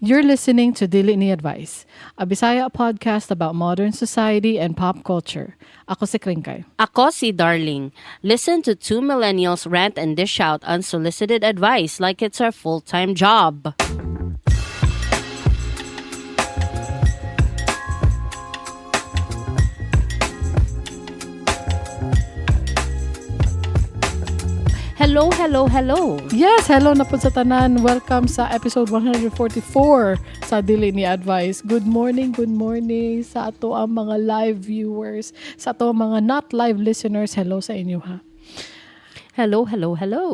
You're listening to Dili Ni Advice, a Bisaya podcast about modern society and pop culture. Ako si Kringkay. Ako si Darling. Listen to two millennials rant and dish out unsolicited advice like it's our full-time job. Hello, hello, hello. Yes, hello na po sa tanan. Welcome sa episode 144 sa Dili Ni Advice. Good morning sa ato ang mga live viewers, sa ato ang mga not live listeners. Hello sa inyo ha. Hello, hello, hello.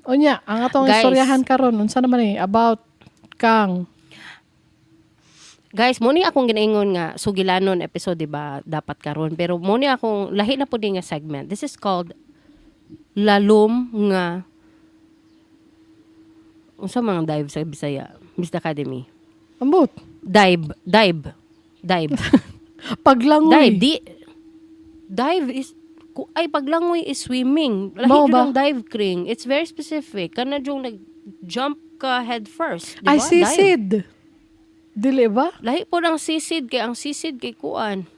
Unya, ang atong Guys. istoryahan karon unsa naman eh about kang Guys, mo ni akong ginaingon nga sugilanon episode, di ba, dapat karon, pero mo ni akong lahi na pud ni nga segment. This is called lalom nga unsa mga dive sa Bisaya, Miss Academy. Ambot. Dive, dive, dive. Paglangoy. Dive, di dive is ay paglangoy is swimming. Lahi Mao jud ba? ang dive, kring. It's very specific. Kana jung nag jump ka head first, di Ay, ba? Dive. sisid. Dili ba? Lahi po ang sisid kay ang sisid kay kuan.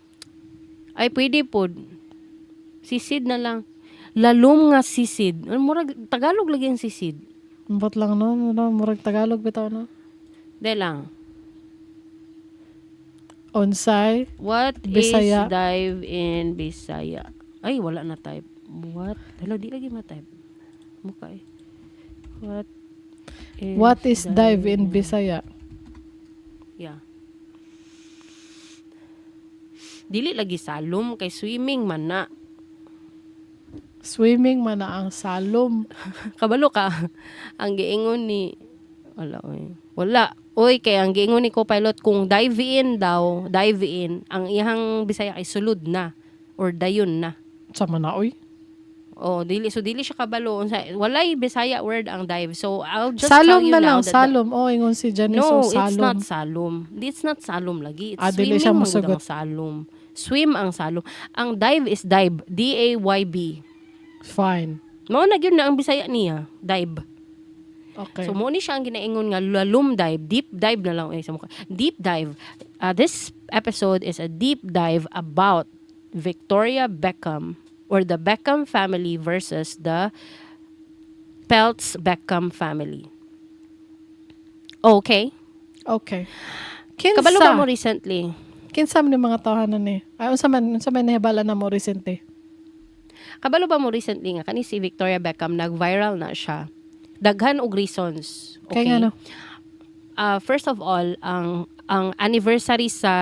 Ay pwede pod. Sisid na lang. Lalom nga sisid. Ano, murag Tagalog lagi ang sisid. Ambot lang no, no, murag Tagalog bitaw no. Di lang. Unsay What Bisaya. is dive in Bisaya? Ay, wala na type. What? Hello, di lagi ma-type. Mukha eh. What is What is dive in Bisaya? Yeah. Dili lagi salom kay swimming man na. Swimming man na ang salom. Kabalo ka. Ang giingon ni wala oy. Wala. Oy kay ang giingon ni co-pilot kung dive in daw, dive in, ang iyang Bisaya kay sulod na or dayon na. Sama na oy. Oh, dili so dili siya kabalo unsa walay Bisaya word ang dive. So I'll just tell Salom you na now lang, that salom. Oh, ingon si Janice, No, oh, it's salom. not salom. It's not salom lagi. It's Ah, dili swimming siya man gud mosugot. ang salom. Swim ang salom. Ang dive is dive. D A Y B. Fine. Mao na gyud na ang Bisaya niya, dive. Okay. So mo ni siya ang ginaingon nga lalom dive, deep dive na lang eh, sa mukha. Deep dive. This episode is a deep dive about Victoria Beckham or the Beckham family versus the Peltz Beckham family. Okay. Okay. Kinsa? Kabalo ba mo recently? Kinsa man yung mga tawhanan ni? Ay, unsa man nahibala na mo recently? Kabalo ba mo recently nga kani si Victoria Beckham nag-viral na siya. Daghan og reasons. Kay Okay. ngano? First of all, ang anniversary sa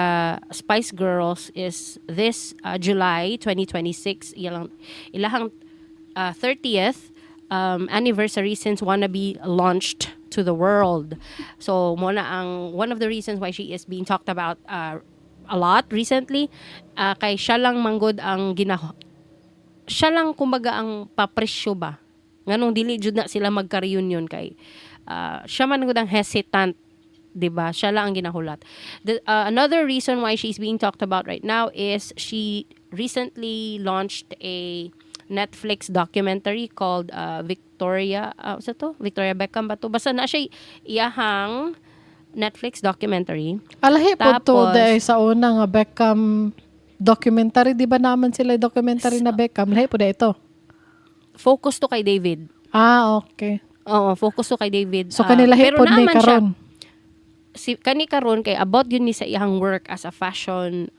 Spice Girls is this July 2026. Ilahang 30th anniversary since Wannabe launched to the world. So, mo na ang one of the reasons why she is being talked about a lot recently, kay siya lang manggod ang gina siya lang kumbaga ang papresyo ba nganong dili jud na sila magka-reunion kay siya man gud ang hesitant, 'di ba? Siya lang ang ginahulat. Another reason why she's being talked about right now is she recently launched a Netflix documentary called Victoria, sa to Victoria Beckham ba to? Basta na siya iyahang Netflix documentary. Alahi po to Tapos- dahil sa una nga Beckham documentary, di ba naman sila documentary na Beckham? Lahi po da ito. Focus to kay David. Ah, okay. Oo, focus to kay David. So kanila pero po ni naaman siya. karon. Si kani karon kay about yun ni sa iyang work as a fashion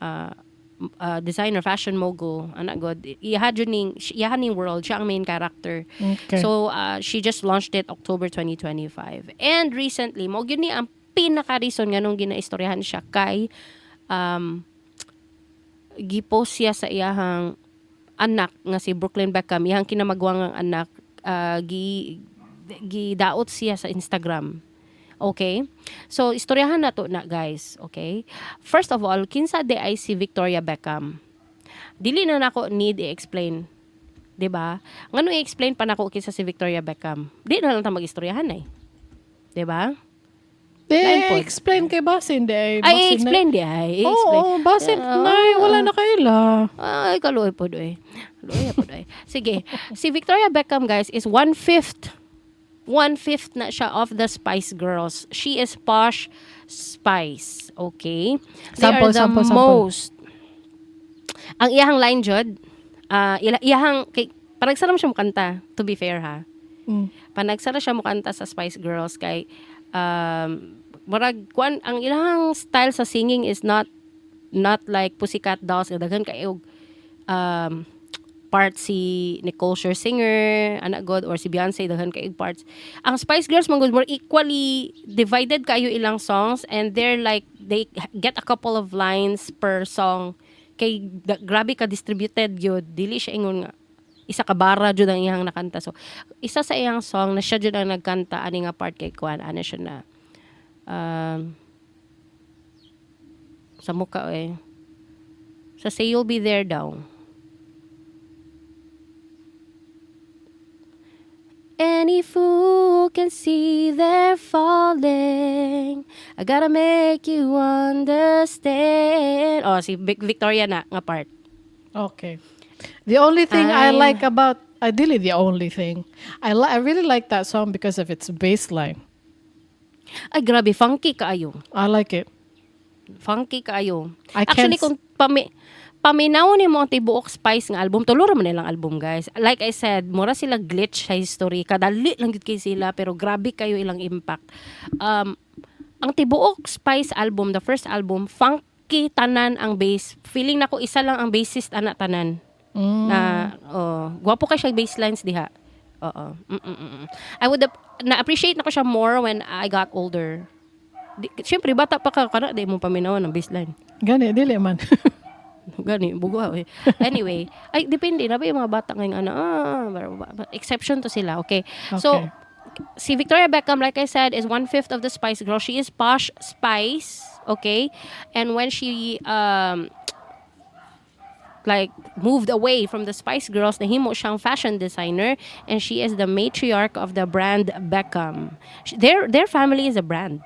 designer, fashion mogul, ana god. Iyaha jud ning iyaha ning world, siya ang main character. So she just launched it October 2025. And recently, mo gyud ni ang pinaka reason nganong ginaistoryahan siya kay gipost siya sa iyahang anak nga si Brooklyn Beckham, iyahang kinamagwangang anak, gi gidaot siya sa Instagram. Okay? So, istoryahan na to na, guys. Okay? First of all, kinsa di ay si Victoria Beckham? Dili na nako need i-explain. 'Di ba? Ngano i-explain pa nako kinsa si Victoria Beckham? Di na lang ta mag-istoryahan eh. 'Di ba? Di, Nine point. explain kay basin di ay. Ay, basin na- i-explain di ay. Oo, I-explain. oh, basin Ah, na wala na kaila. Ay, kaluoy po doy. Kaluoy po doy. Sige. Si Victoria Beckham, guys, is one-fifth One-fifth na siya of the Spice Girls. She is Posh Spice. Okay? They Sample, are the sample, sample. most. Ang iyahang line, jud, iyahang, kay, panagsara mo siya mukanta, to be fair ha. Panagsara siya mukanta sa Spice Girls kay murag kuan ang ilang style sa singing is not like Pussycat Dolls nga daghan kay og part si Nicole Scherzinger, ana god, or si Beyonce, daghan kay og parts. Ang Spice Girls man gud, more equally divided kayo ilang songs and they're like they get a couple of lines per song kay grabe ka distributed gyud, dili siya ingon nga isa ka bara jud ang iyang nakanta. So isa sa iyang song na siya jud ang nagkanta ani nga part kay kuan ana siya na sa muka eh. Sa Say You'll Be There daw. Any fool can see they're falling. I gotta make you understand. Oh, si Victoria na nga part. Okay. The only thing I like about, ideally the only thing, I really like that song because of its bass line. Ay, grabe. Funky kaayo. I like it. Funky kaayo. I Actually, can't kung paminaw ni mo ang tibuok Spice nga album, tulo ra man nilang album, guys. Like I said, mura sila glitch sa history. Kadali lang gid kay sila, pero grabe kayo ilang impact. Ang tibuok Spice album, the first album, funky tanan ang bass. Feeling nako isa lang ang bassist ana tanan. Na oh, gwapo kay siya bass lines diha. Oo. I would na-appreciate nako siya more when I got older. Di, syempre bata pa ka kana di mo paminawan ang bassline. Gani, dili man. Gani, bugo eh. Anyway, ay depende na ba yung mga bata ngayon ano, exception to sila, okay? So, si Victoria Beckham, like I said, is one-fifth of the Spice Girl. She is Posh Spice, okay? And when she like moved away from the Spice Girls, nahimo siyang fashion designer and she is the matriarch of the brand Beckham. Their family is a brand.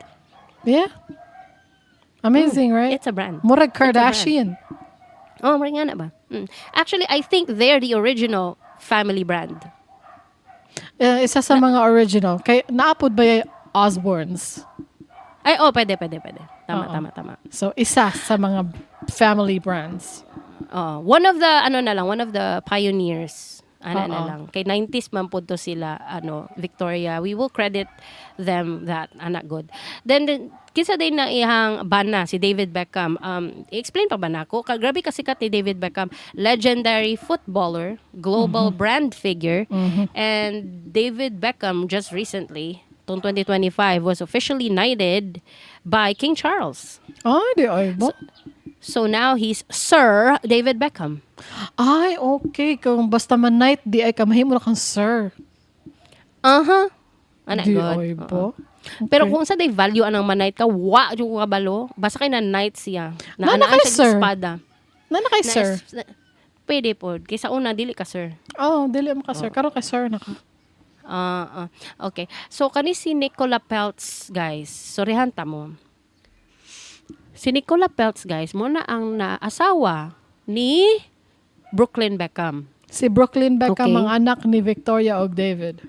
Yeah. Amazing, right? It's a brand. Murag It's a brand. Kardashian. Oh, murag nga na ba? Actually, I think they're the original family brand. Isa sa mga original. Kay naapod ba yung Osbournes? Ay, oh, pwede, pwede, pwede. Tama, Oo. tama, tama. So, isa sa mga family brands. Oh, one of the, ano na lang, one of the pioneers. Ano na Oo. lang. Kay 90s man po to sila, ano, Victoria. We will credit them that, anak good. Then kinsa din na ihang bana, si David Beckham. I-explain pa ba nako? Grabe kasi sikat ni David Beckham. Legendary footballer, global brand figure. And David Beckham just recently, tong 2025, was officially knighted by King Charles. Ay, di ay ba? So now he's Sir David Beckham. Ay, okay. Kung basta man knight, di ay ka mahimo na kang sir. Ana Di good. ay Oo. ba? Pero kung sa day value anang man-knight ka, wa jud ko kabalo. Basta kay na knight siya. Na Nana anaan kay siya sir. espada. Nana kay Na sir. pwede po. Kaysa una dili ka sir. Oh, dili mo ka sir. Karon kay sir na ka. Ah, ah. Okay. So kani si Nicola Peltz, guys. Sorryhan ta mo. Si Nicola Peltz, guys, mo na ang naasawa ni Brooklyn Beckham. Si Brooklyn Beckham Okay. ang anak ni Victoria og David.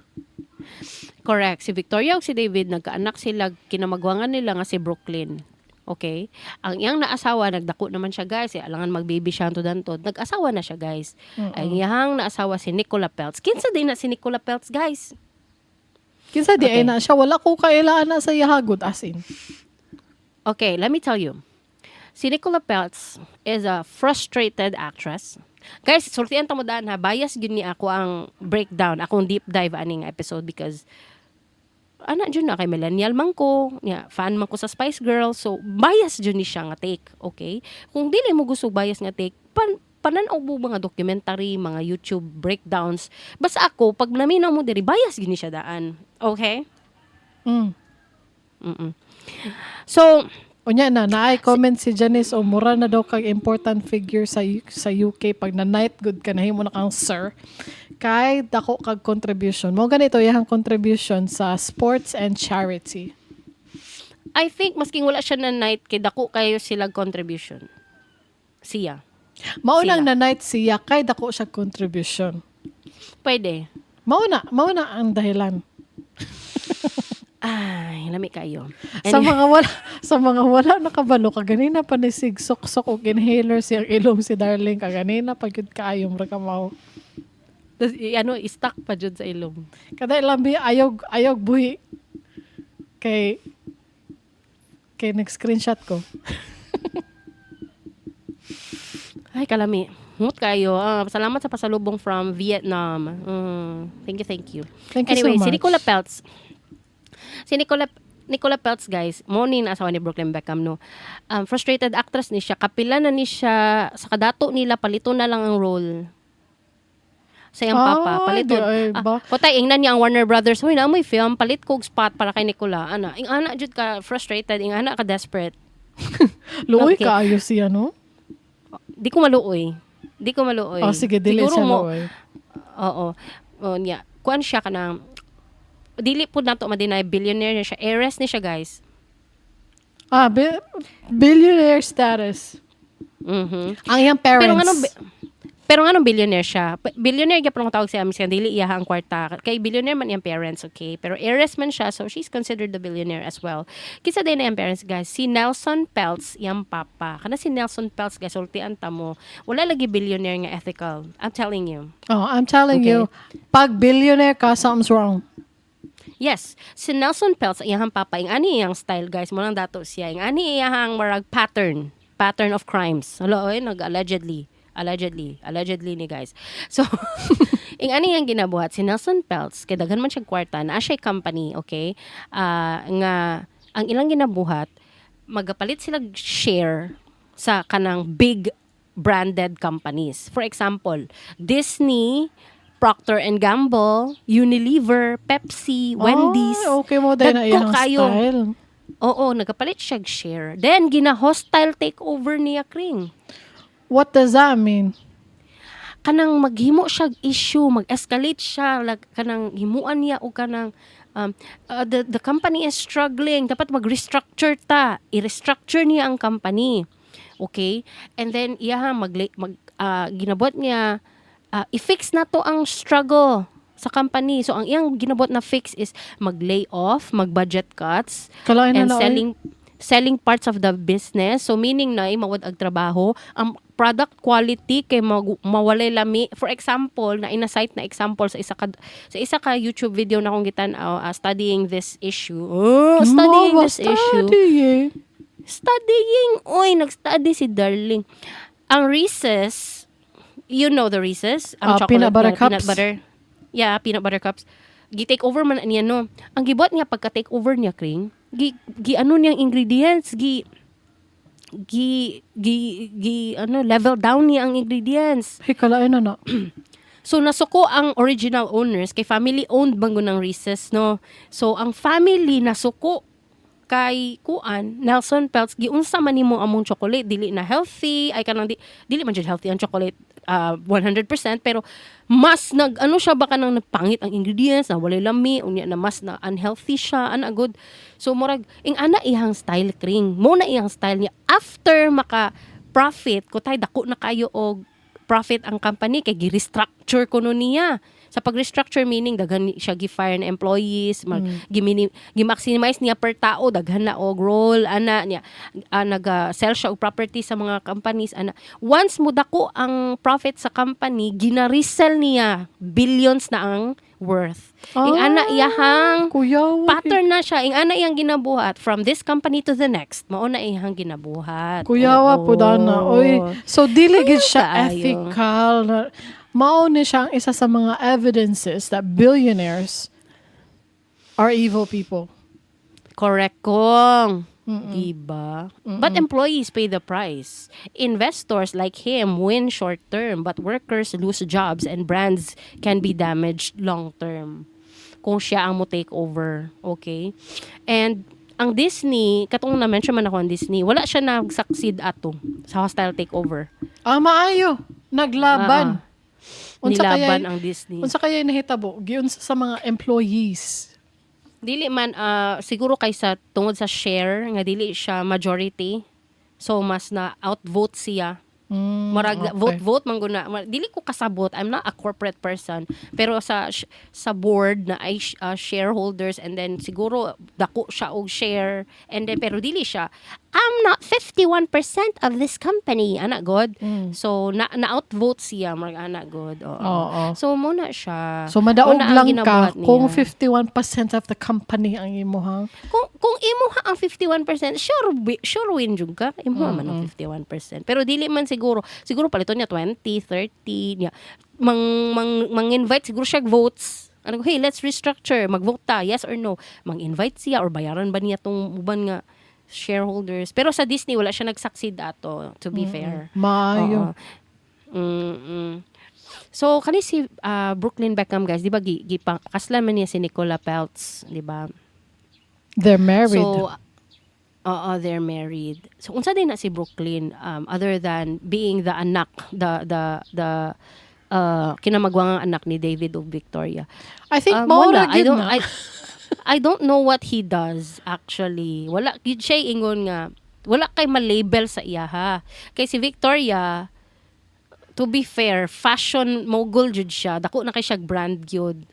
Correct. Si Victoria ug si David nagkaanak sila, kinamagwangan nila nga si Brooklyn. Okay? Ang iyang naasawa, nagdako naman siya, guys. Eh, alangan magbaby siya antod antod. Nag-asawa na siya, guys. Ang iyang naasawa si Nicola Peltz. Kinsa din na si Nicola Peltz, guys? Kinsa di ay Okay. na siya, wala ko kailaan na sa iyahagod as in. Okay, let me tell you. Si Nicola Peltz is a frustrated actress. Guys, sultian ta mo daan ha. Bias gyud ni ako ang breakdown, akong deep dive aning episode because ana jud na kay millennial man ko, nya fan man ko sa Spice Girls, so bias jud ni siya nga take, okay? Kung dili mo gusto bias nga take, panan-aw mo mga documentary, mga YouTube breakdowns. Basta ako pag naminaw mo diri, bias gyud ni siya daan. Okay? So, Unya na, naay comment si Janice o mura na daw kag important figure sa UK pag na knight good ka nahimo na kang sir. Kay dako kag contribution. Mo ganito iyang contribution sa sports and charity. I think masking wala siya na knight kay dako kayo sila contribution. Siya. Mao nang Sila. na knight siya kay dako siya contribution. Pwede. Mao na ang dahilan. Ay, lami kayo. Sa mga wala nakabalo, kaganina pa ni sig sok-sok og inhaler siyang ilong si Darling, kaganina pa gyud kaayo mura ka mao. Tas, ano, stuck pa jud sa ilong. Kada lambi ayog ayog buhi kay kay nag-screenshot ko. Ay, kalami. Humot kayo. Ah, salamat sa pasalubong from Vietnam. Thank you, thank you. Thank you Anyway, so much. si Nicola Peltz. Si Nicola Peltz, guys, mo ni na asawa ni Brooklyn Beckham, no. Frustrated actress ni siya. Kapila na ni siya sa kadato nila, palito na lang ang role sa iyang papa. Ay, Palito. di ay ba? Ah, kutay, ingnan niya ang Warner Brothers, "Huy, naa mo'y film, palit kog spot para kay Nicola." Ana, ing ana jud ka frustrated, ing ana ka desperate. Luoy kaayo siya, no? Di ko maluoy. Di ko maluoy. Oh, sige, dili Siguro siya mo, luoy. Oo. Oh, niya. Kuan siya kanang dili pud nato ma-deny billionaire na siya. Heiress ni siya, guys. Ah, billionaire status. Ang iyang parents. Pero nganong billionaire siya? Billionaire gyapon ang tawag siya miskan dili iya ang kwarta. Kay billionaire man iyang parents, okay? Pero heiress man siya, so she's considered the billionaire as well. Kinsa diay na iyang parents, guys? Si Nelson Peltz, iyang papa. Kana si Nelson Peltz, guys, sultian ta mo. Wala lagi billionaire nga ethical. I'm telling you. Oh, I'm telling Okay. you, pag billionaire ka, something's wrong. Yes, si Nelson Peltz, iyang papa, ing ani iyang style, guys, mo lang dato siya. Ing ani iyang marag pattern, pattern of crimes. Hala, oy, nag allegedly, allegedly, allegedly ni guys. So, ing ani iyang ginabuhat si Nelson Peltz, kay daghan man siya kwarta, naa siya company, okay? Ah, nga ang ilang ginabuhat, magapalit sila share sa kanang big branded companies. For example, Disney, Procter and Gamble, Unilever, Pepsi, Wendy's. Ay, okay mo dahil na Dagko iyang kayo. style. Oo, nagapalit siya share. Then gina-hostile takeover niya, Kring. What does that mean? Kanang maghimo siya issue, mag-escalate siya, like, kanang himuan niya o kanang the company is struggling, dapat mag-restructure ta. I-restructure niya ang company. Okay? And then iya mag, mag ginabuhat niya, i-fix na to ang struggle sa company. So ang iyang ginabuhat na fix is mag-lay off, mag-budget cuts, Kalain na and na, oy. selling selling parts of the business. So meaning na mawad ag trabaho, ang product quality kay mawalay lami. For example, na ina-cite na example sa isa ka YouTube video na akong gitan-aw, studying this issue. Oh, studying Mawa, this issue. studying. Studying. Oy, nag-study si darling. Ang Reese's, you know the Reese's, ang Ah, chocolate peanut butter na peanut cups. butter. Yeah, peanut butter cups. Gi-take over man niya, no. Ang gibuhat niya pagka take over niya, Kring, gi, gi ano niyang ingredients, gi gi gi gi ano, level down niya ang ingredients. Hikalain na na. So nasuko ang original owners kay family owned bang ng Reese's, no. So ang family nasuko kay kuan Nelson Peltz, giunsa man nimo among chocolate, dili na healthy, ay kanang dili man jud healthy ang chocolate 100%, pero mas nag ano siya baka nang nagpangit ang ingredients na walay lami, unya na mas na unhealthy siya, ana good. So murag ing ana iyang style, Kring, mo na iyang style niya after maka profit ko tay dako na kayo og profit ang company kay gi-restructure kuno niya. Sa pag-restructure, meaning daghan siya gi-fire na employees, mag gi-maximize niya per tao, daghan na og role ana niya, naga-sell siya og property sa mga companies ana. Once mo dako ang profit sa company, gina-resell niya, billions na ang worth. Ing ana iyahang Kuya, pattern na siya, ing ana iyang ginabuhat from this company to the next. Mao na iyang ginabuhat. Kuyawa Oo. po dana. Oy, so dili gid siya kaayo. ethical. Mao ni siya ang isa sa mga evidences that billionaires are evil people. Correct kong. Diba? But employees pay the price. Investors like him win short term, but workers lose jobs and brands can be damaged long term kung siya ang mo take over. Okay? And ang Disney, katong na-mention man ako ang Disney, wala siya nag-succeed ato sa hostile takeover. Ah, maayo. Naglaban. Unsa Nilaban kaya ang Disney. Unsa kaya nahitabo? Giunsa sa mga employees? Dili man, siguro kay sa tungod sa share nga dili siya majority. So mas na outvote siya. Murag vote vote man guna. Dili ko kasabot. I'm not a corporate person. Pero sa board na ay shareholders and then siguro dako siya og share and then pero dili siya, "I'm not 51% of this company," ana god. So na outvote siya, murag ana god. Oo. Oo. So mao na siya. So madaog Mao na ang lang ka ginabuhat niya. Kung 51% of the company ang imuhang Kung imo ha ang 51%, sure win jud ka. Imo man ang 51%. Pero dili man siguro, siguro paliton niya 20, 30 niya. Mang mang mang-invite siguro siya og votes. Ano, "Hey, let's restructure, mag-vote ta, yes or no." Mang-invite siya or bayaran ba niya tong uban nga shareholders. Pero sa Disney wala siya nag-succeed ato, to be fair. Maayo. Oo. So kani si Brooklyn Beckham, guys, di ba kaslan man niya si Nicola Peltz, di ba? They're married. So, oo, they're married. So, unsa din na si Brooklyn other than being the anak, the kinamagwangang anak ni David ug Victoria? I think mao Wala. ra I gyud don't na. I don't know what he does actually. Wala gyud siya ingon nga wala kay ma-label sa iya ha. Kay si Victoria, to be fair, fashion mogul jud siya. Dako na kay siya brand gyud.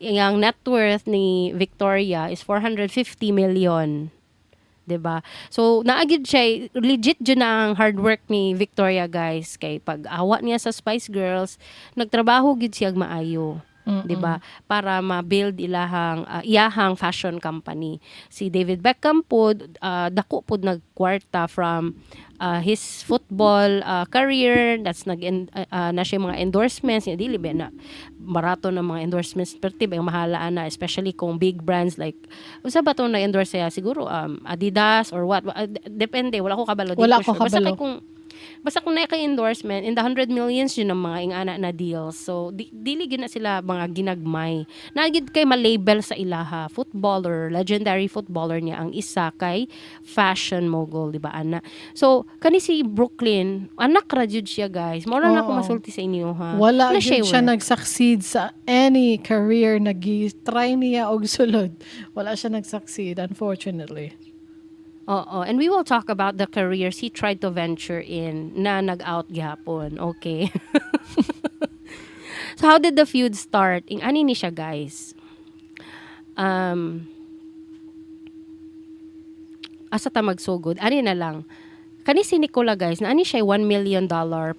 Ang net worth ni Victoria is 450 million. 'Di ba? So naa gyud siya, legit jud na ang hard work ni Victoria, guys, kay pag awa niya sa Spice Girls, nagtrabaho gyud siya maayo. 'Di ba? Para ma-build ilahang iyahang fashion company. Si David Beckham pod, dako pod nagkwarta from his football career. That's nag na siya mga endorsements niya, dili ba na barato na mga endorsements, pero ba yung mahalaan na, especially kung big brands like usa ba tong na-endorse siya, siguro Adidas or what. Depende, wala ko kabalo, di Wala ko ko sure. Basta kabalo. kay kung basta kung naa kay endorsement in the hundred millions yun ang mga ingana na deals. So dili gyud na sila mga ginagmay. Naa gyud kay ma-label sa ilaha, footballer, legendary footballer niya ang isa kay fashion mogul, di ba ana? So kani si Brooklyn, anak ra jud siya, guys. Mao ra na ako Oo. Masulti sa inyo ha. Wala Na gyud siya work. Nag-succeed sa any career na gi-try niya og sulod. Wala siya nag-succeed, unfortunately. Oo. And we will talk about the careers he tried to venture in na nag-out gihapon. Okay. So how did the feud start? Ing ani ni siya, guys. Asa ta magsugod? Ani na lang. Kani si Nicola, guys, na ani siya $1 million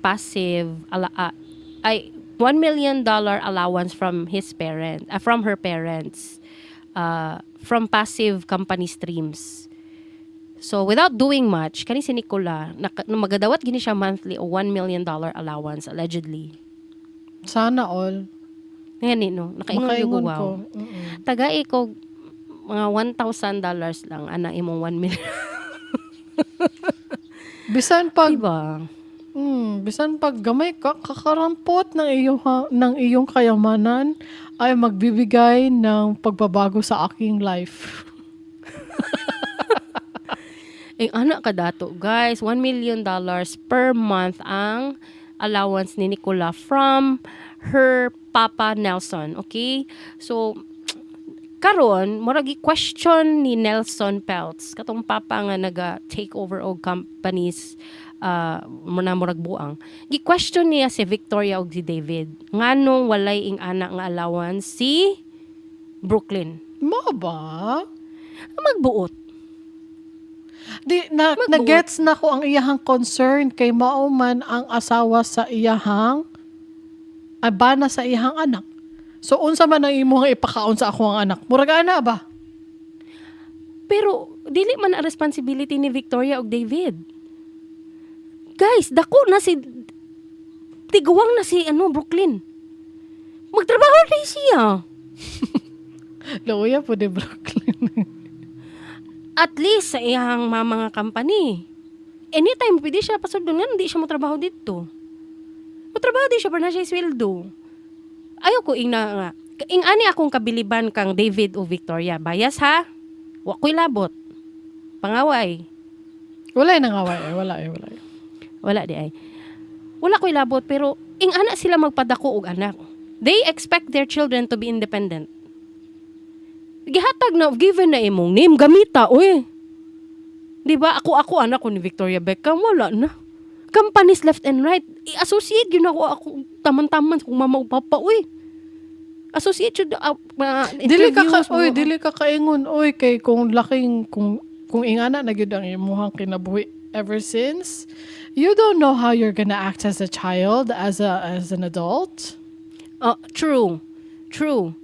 passive ala, ay $1 million allowance from his parent, from her parents, from passive company streams. So without doing much, kani si Nicola, na magadawat gini siya monthly o $1 million allowance allegedly. Sana all. Ngani no, nakaingon yung Makaingon wow. ko. Tagai ko mga $1,000 lang ana imong 1 million. Bisan pag Diba? Bisan pag gamay ka, kakarampot ng iyong kayamanan ay magbibigay ng pagbabago sa aking life. Eh, anak ka dato, guys, $1 million per month ang allowance ni Nicola from her papa Nelson, okay? So, karon murag question ni Nelson Peltz, katong papa nga naga take over og companies muna murag buang. Gi-question niya si Victoria og si David nganong walay ing ana nga allowance si Brooklyn. Mao ba? Magbuot. Di na Magbuot. Na-gets na ko ang iyahang concern kay mao man ang asawa sa iyahang ay bana sa iyahang anak. So unsa man ang imong ipakaon sa akong anak? Murag ana ba? Pero dili man ang responsibility ni Victoria og David. Guys, dako na si tiguang na si ano Brooklyn. Magtrabaho na siya. Luya po di Brooklyn. At least sa iyang mga company. Anytime pwede siya pasudlon nga hindi siya motrabaho dito. Motrabaho di siya pero na siya sweldo. Ayaw ko ing na nga. Ing ani akong kabiliban kang David o Victoria. Bias ha? Wa ko'y labot. Pangaway. Wala nang away eh. Wala eh. Wala eh. Wala di ay. Wala ko'y labot pero ing ana sila magpadako og anak. They expect their children to be independent. Gihatag na, given na imong name, gamita, oy. Di ba? Ako, anak ko ni Victoria Beckham, wala na. Companies left and right. I-associate gyud nako ako taman-taman sa kong mama ug papa, uy. Associate jud mga Dili ka, interviews, oy, dili ka kaingon, oy, kay kung laking kung ingana na gyud ang imuhang kinabuhi ever since, you don't know how you're gonna act as a child, as an adult. Oh, true. True.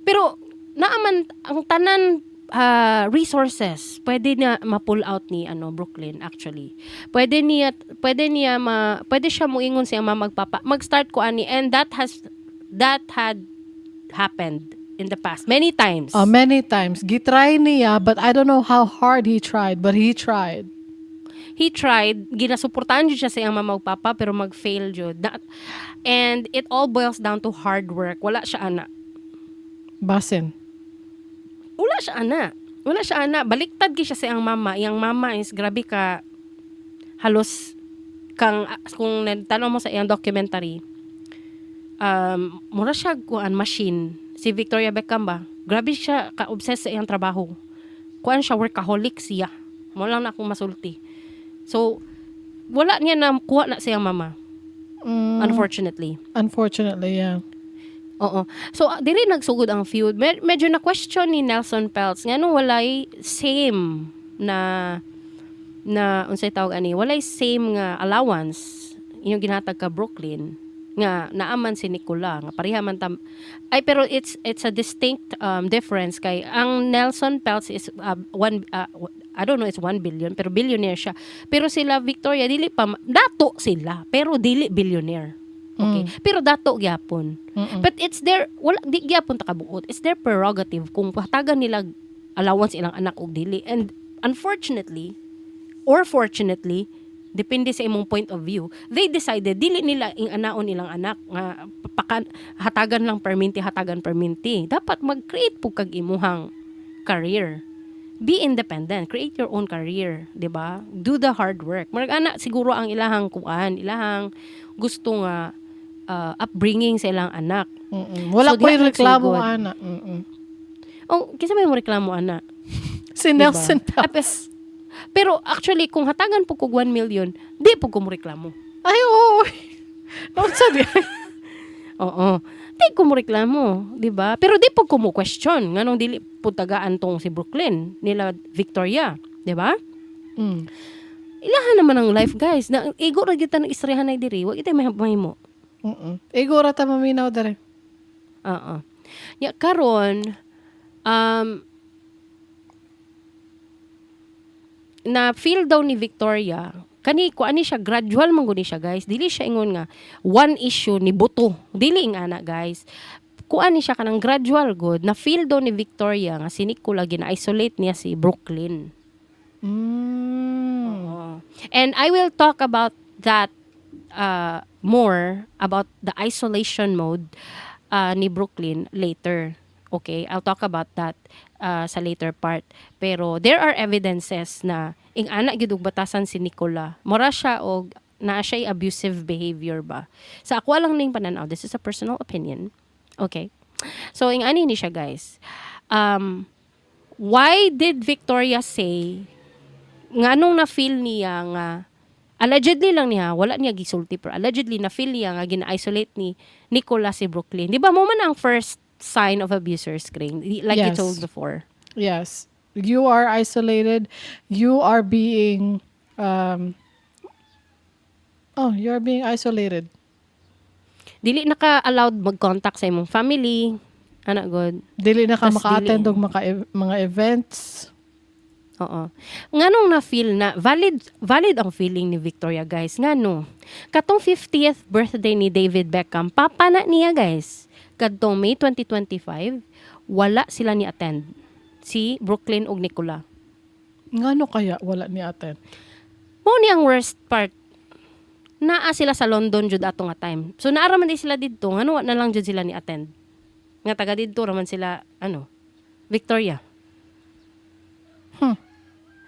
Pero naaman ang tanan resources pwede na ma-pull out ni ano Brooklyn actually. Pwede siya muingon sa mama ug papa, mag-start ko ani, and that had happened in the past many times. Many times gitry niya, but I don't know how hard he tried, but he tried. He tried, ginasuportahan jud siya sa iyang mama ug papa, pero mag-fail jud. And it all boils down to hard work. Wala siya ana. Basin. Wala siya ana. Wala siya ana. Baliktad gyud siya sa iyang mama. Iyang mama is grabe ka halos kang kung tanong mo sa iyang documentary, mura siya kuan machine. Si Victoria Beckham ba? Grabe siya ka-obsessed sa iyang trabaho. Kuan siya, workaholic siya. Mo lang na akong masulti. So, wala niya na kuha na sa iyang mama. Unfortunately. Unfortunately, yeah. Oo. So, diri nagsugod ang feud. Medyo na question ni Nelson Peltz ngano walay same na na unsay tawag ani, walay same nga allowance inyong ginhatag ka Brooklyn nga naaman si Nicola nga pareha man tam ay, pero it's a distinct difference kay ang Nelson Peltz is one I don't know, it's 1 billion, pero billionaire siya, pero sila Victoria dili pa dato sila pero dili billionaire, okay, pero dato gyapon. But it's their wala di gyapon ta kabuot. It's their prerogative kung hatagan nila allowance ilang anak og dili. And unfortunately or fortunately, depende sa imong point of view, they decided dili nila ing anaon ilang anak nga pakan, hatagan lang perminti, hatagan perminti. Dapat mag-create po kag imuhang career. Be independent, create your own career, 'di ba? Do the hard work. Murag ana siguro ang ilahang kuan, ilahang gusto nga upbringing sa ilang anak. Wala So, ko diha reklamo nagsugod. ana. Oh, kinsa may mo reklamo ana? Si Diba? Nelson Peltz. Pero actually kung hatagan po kog 1 million, di po ko mo reklamo. Ay, oo. Unsa di? Oo. Di ko mo reklamo, di ba? Pero di po ko mo question nganong dili po tagaan tong si Brooklyn nila Victoria, di ba? Mm. Ilahan naman ang life, guys. Na igo ra gyud ta ng istoryahan ay diri, wa kitay may mahimo. Igo ra ta maminaw dere. Oo. Ya karon na feel daw ni Victoria kani ko ani siya, gradual man gud ni siya, guys. Dili siya ingon nga one issue ni buto, dili ing ana, guys. Kuan ni siya kanang gradual good. Na feel daw ni Victoria nga si Nicola gina-isolate niya si Brooklyn. Oo. And I will talk about that more about the isolation mode ni Brooklyn later. Okay, I'll talk about that sa later part. Pero there are evidences na ing ana gyud og batasan si Nicola. Mora siya og naa siya abusive behavior ba. Sa ako lang ning pananaw, this is a personal opinion. Okay. So ing ani ni siya, guys. Why did Victoria say nganong na-feel niya nga allegedly lang niya, wala niya gisulti, pero allegedly na feel niya nga gina-isolate ni Nicola si Brooklyn? Di ba mo man ang first sign of abusers, Kring? Like you Yes. told before. Yes. You are isolated. You are being oh, you are being isolated. Dili na ka allowed mag-contact sa imong family. Ana god. Dili na ka Tas maka-attend dili. og mga events. Oo. Nganong na-feel na valid valid ang feeling ni Victoria, guys? Ngano? Katong 50th birthday ni David Beckham, papa na niya, guys. Kadtong May 2025, wala sila ni attend. Si Brooklyn ug Nicola. Ngano kaya wala ni attend? Mao ni ang worst part. Naa sila sa London jud ato nga time. So naa ra man di sila didto, ngano wa na lang jud sila ni attend? Nga taga didto ra man sila ano, Victoria.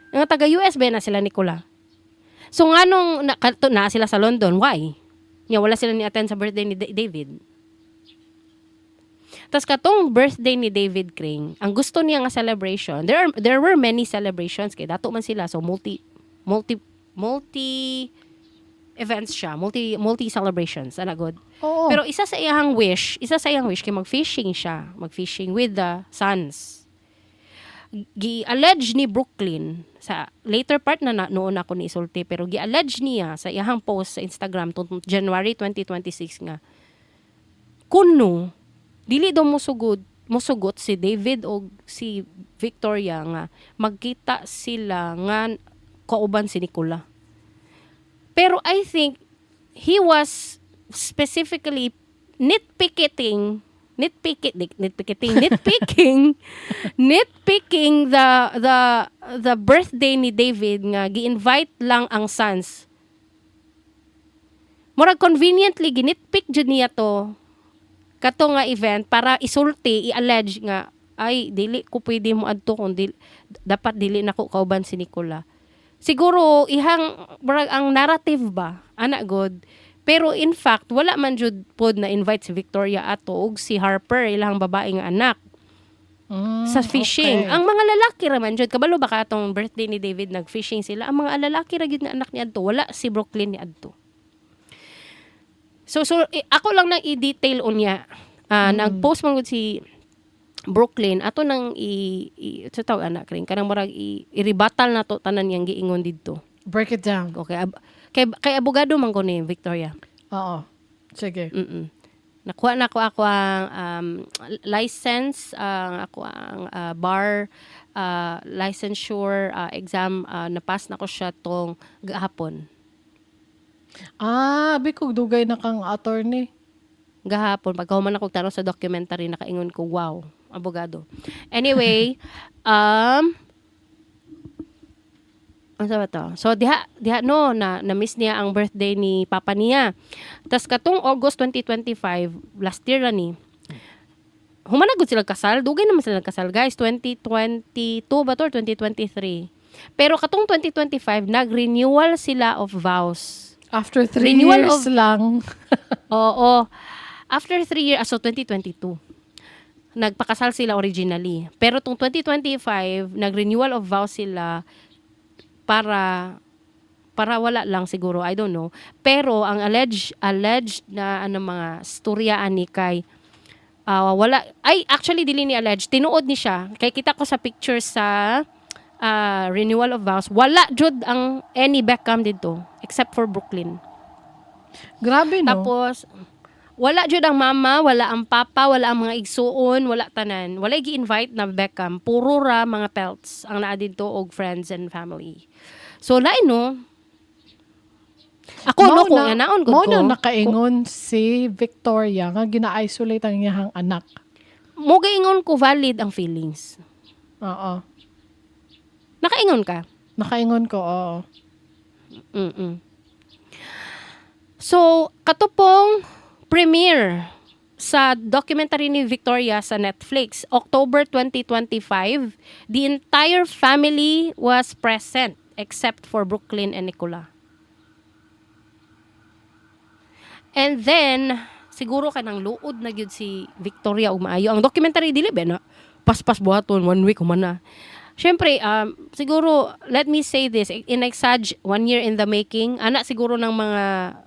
Nga taga US ba na sila Nicola? So nganong na, kato, naa sila sa London, why? Nya wala sila ni attend sa birthday ni David. Tas katong birthday ni David Kring, ang gusto niya nga celebration, there were many celebrations kay dato man sila, so multi multi multi events siya, multi multi celebrations, ana gud. Oo. Pero isa sa iyang wish kay mag-fishing siya, mag-fishing with the sons. Gi-allege ni Brooklyn sa later part na noon ako ni isulti, pero gi-allege niya sa iyang post sa Instagram tong January 2026 nga kuno dili daw musugot si David o si Victoria nga magkita sila nga kauban si Nicola. Pero I think he was specifically nitpicking nitpicking nitpicking nitpicking nitpicking the birthday ni David nga gi-invite lang ang sons. Murag conveniently ginitpick jud niya to kato nga event para isulti, i-allege nga ay dili ko pwede mo adto kung dili, dapat dili nako kauban si Nicola. Siguro ihang murag ang narrative ba ana gud. Pero in fact wala man jud pod na invite si Victoria ato ug si Harper, ilang babae nga anak, sa fishing. Ang mga lalaki ra man jud, kabalo ba ka atong birthday ni David nag-fishing sila? Ang mga lalaki ra gyud nga anak ni adto, wala si Brooklyn ni adto. So ako lang nang i-detail unya. Nag-post man gud si Brooklyn ato nang i sa tawag anak rin kanang murag i-rebuttal na to tanan niyang giingon didto. Break it down. Okay, kay abogado man ko ni Victoria. Oo. Sige. Nakuha na ko ako ang license, ang ako ang bar licensure exam, napass na ko siya tong gahapon. Ah, abi kog dugay na kang attorney. Gahapon pagkahuman ako tanong sa documentary, nakaingon ko, "Wow, abogado." Anyway, ano ba to? So diha diha no na na miss niya ang birthday ni papa niya. Tas katong August 2025, last year ra ni. Human na gud sila kasal, dugay naman sila kasal, guys, 2022 ba to or 2023? Pero katong 2025 nag-renewal sila of vows. After 3 Renewal years lang. Oo. After 3 years, ah, so 2022, nagpakasal sila originally. Pero tong 2025, nag-renewal of vows sila para para wala lang siguro, I don't know. Pero ang alleged na ano mga storya ani kay wala ay actually dili ni alleged, tinuod ni siya kay kita ko sa pictures sa renewal of vows, wala jud ang any Beckham didto except for Brooklyn. Grabe, no? Tapos wala jud ang mama, wala ang papa, wala ang mga igsuon, wala tanan. Wala gi-invite na Beckham. Puro ra mga Peltz ang naa didto og friends and family. So lain, no. Ako no, kung naon gud mao ko. Na nakaingon si Victoria nga gina-isolate ang iyang anak. Mo gaingon ko valid ang feelings. Oo. Nakaingon ka? Nakaingon ko, oo. So, kato pong premiere sa documentary ni Victoria sa Netflix, October 2025, the entire family was present except for Brooklyn and Nicola. And then, siguro kanang luod na gyud si Victoria og maayo. Ang documentary dili ba na paspas buhaton one week human na. Siyempre, siguro, let me say this, in exag one year in the making, ana siguro ng mga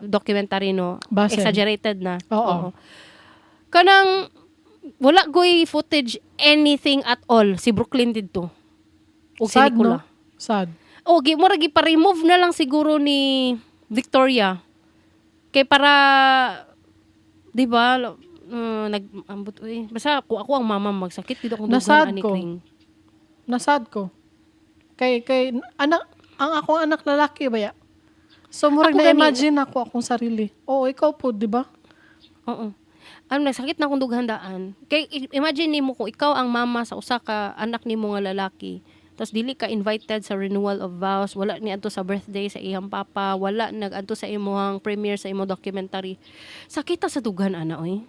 documentary, no? Basin. Exaggerated na. Oo. Kanang, wala goy footage anything at all si Brooklyn didto. O si Sad, Nicola. no? Sad. O, gi, mura gi pa-remove na lang siguro ni Victoria. Kay para, di ba, nag, ambot, uy, basta ako, ako ang mama magsakit, dito akong Nasad dugan, ani ko. Kring. Nasad ko. Kay anak ang akong anak lalaki ba ya? So murag Ako gani. na-imagine ako akong sarili. Oo, ikaw po, di ba? Oo. Ano, nagsakit na akong dughan daan. Kay imagine nimo kung ikaw ang mama sa usa ka anak nimo nga lalaki. Tapos dili ka invited sa renewal of vows, wala ni adto sa birthday sa iyang papa, wala nag-adto sa imong premiere sa imong documentary. Sakita sa dughan ana oy.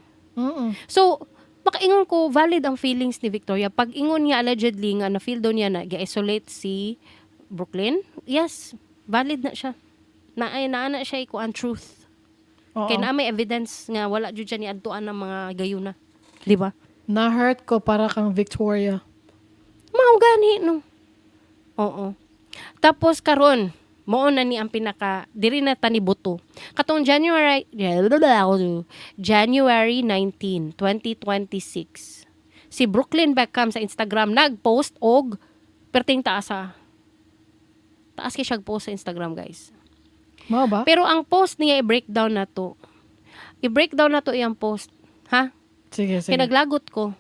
So, makaingon ko valid ang feelings ni Victoria. Pag ingon niya allegedly nga na feel daw niya na gi-isolate si Brooklyn, yes, valid na siya. Na ay naa na siya ikuan truth. Oo. Kay naa may evidence nga wala jud siya ni adtuan ng mga gayuna. Di ba? Na-hurt ko para kang Victoria. Mao gani no. Oo. Tapos karon, Mao na ni ang pinaka diri na ta ni buto. Katong January 19, 2026. Si Brooklyn Beckham sa Instagram nag-post og perting taas ah. Taas kay siya post sa Instagram, guys. Mao ba? Pero ang post niya, i-breakdown na to. I-breakdown na to iyang post. Ha? Sige, sige. Kaya naglagot ko.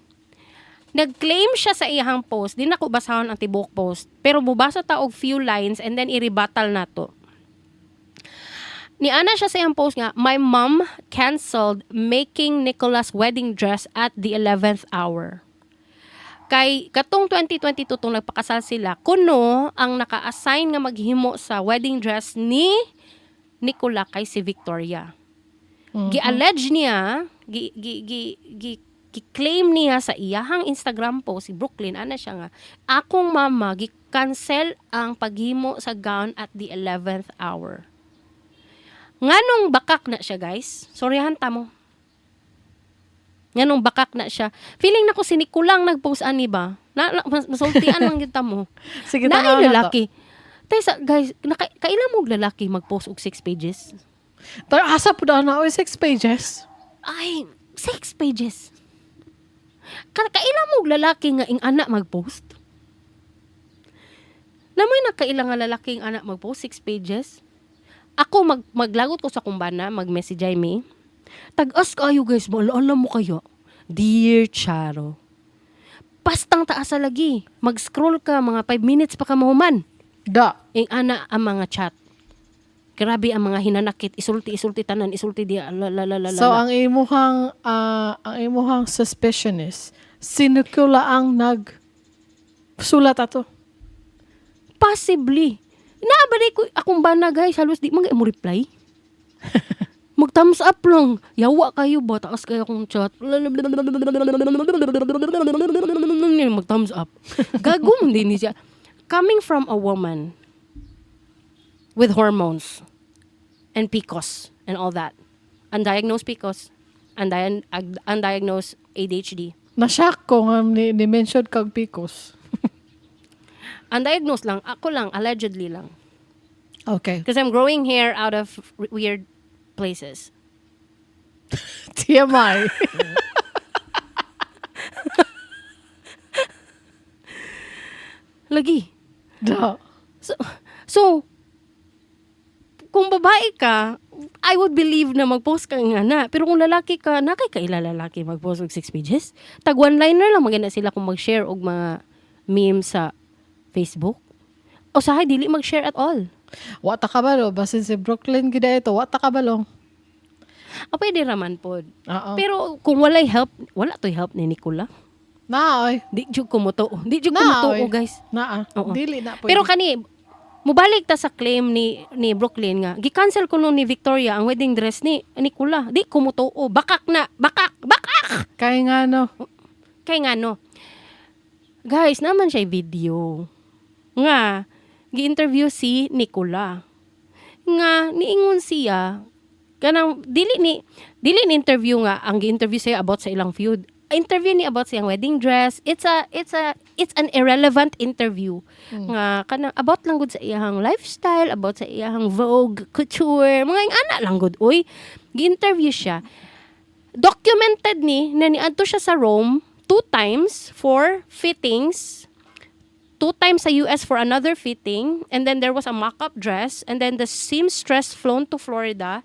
Nag-claim siya sa iyang post. Di na ko basahon ang tibuok post. Pero mubasa ta og few lines and then i-rebuttal na to. Niana siya sa iyang post nga, "My mom canceled making Nicola's wedding dress at the 11th hour." Kay katong 2022 tong nagpakasal sila, kuno ang naka-assign nga maghimo sa wedding dress ni Nicola kay si Victoria. Gi-allege niya, gi gi gi gi gi-claim niya sa iyahang Instagram post si Brooklyn, ana siya nga, "Akong mama gi-cancel ang paghimo sa gown at the 11th hour." Nganong bakak na siya, guys? Sorryhan ta mo. Nganong bakak na siya? Feeling nako si Nicola ang nag-post ani ba? Na masultian man gyud ta mo. Sige, Naay tanaw na to. lalaki. Tesa, guys, kaila mo og lalaki mag-post og six pages? Pero asa po na oy, six pages? Ay, six pages. Kaila mo og lalaki nga ing anak mag-post? Namoy nakaila nga lalaki ing anak mag-post six pages? Ako maglagot ko sa kumbana, mag-message ay me. Tag-as kayo, guys, maalaala mo kayo. "Dear Charo." Pastang taas sa lagi. Mag-scroll ka, mga 5 minutes pa ka mahuman. Da. Ing ana ang mga chat. Grabe ang mga hinanakit, isulti isulti tanan, isulti di la la la la. So la. ang imuhang suspicion is si Nicola ang nag sulat ato. Possibly. Naa ba ko akong bana, guys, halos di man mo reply. Mag thumbs up lang. Yawa kayo ba? Taas kayo akong chat. Mag thumbs up. Gagom din ni siya. Coming from a woman with hormones and PCOS and all that. Undiagnosed PCOS, undiagnosed ADHD. Na-shock ko nga ni mention kag PCOS. Undiagnosed lang. Ako lang, allegedly lang. Okay. Because I'm growing hair out of weird places. TMI. Lagi. Da. So, kung babae ka, I would believe na mag-post ka nga na. Pero kung lalaki ka, nakay ka ila lalaki mag-post og six pages? Tag one-liner lang maganda sila kung mag-share og mga memes sa Facebook. O sahay, dili mag-share at all. Wa ta kabalo basin si Brooklyn gid ito, wa ta kabalo. O pwede raman pod. Oo. Pero kung walay help, wala to'y help ni Nicola. Na oy. Di jud ko motuo. Di jud ko Na motuo, oy. guys. Naa. Oo. Dili na pwede. Pero kani mubalik ta sa claim ni Brooklyn nga gi-cancel kuno ni Victoria ang wedding dress ni Nicola. Di ko motuo. Bakak na, bakak, bakak. Kay nga no. Kay nga no. Guys, naman siya video nga gi-interview si Nicola. Nga niingon siya kanang dili ni interview nga ang gi-interview siya about sa ilang feud. Interview ni about sa iyang wedding dress. It's an irrelevant interview. Nga kanang about lang gud sa iyang lifestyle, about sa iyang Vogue, couture, mga ing ana lang gud oy. Gi-interview siya, documented ni na niadto siya sa Rome two times for fittings, two times sa US for another fitting, and then there was a mock-up dress, and then the seamstress flown to Florida.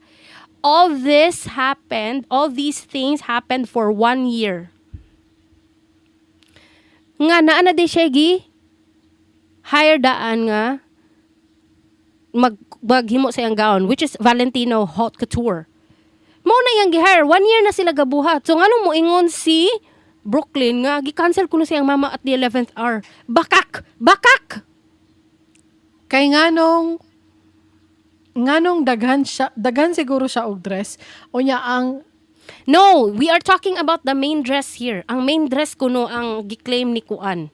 All this happened, all these things happened for one year. Nga naa na di siya gi hire daan nga maghimo sa iyang gown, which is Valentino Haute Couture. Mao na iyang gi-hire. One year na sila gabuhat. So ngano mo ingon si Brooklyn nga gi-cancel kuno siyang mama at the 11th hour? Bakak! Bakak! Kay nganong daghan siya, daghan siguro siya og dress unya ang No, we are talking about the main dress here. Ang main dress kuno ang gi-claim ni Kuan,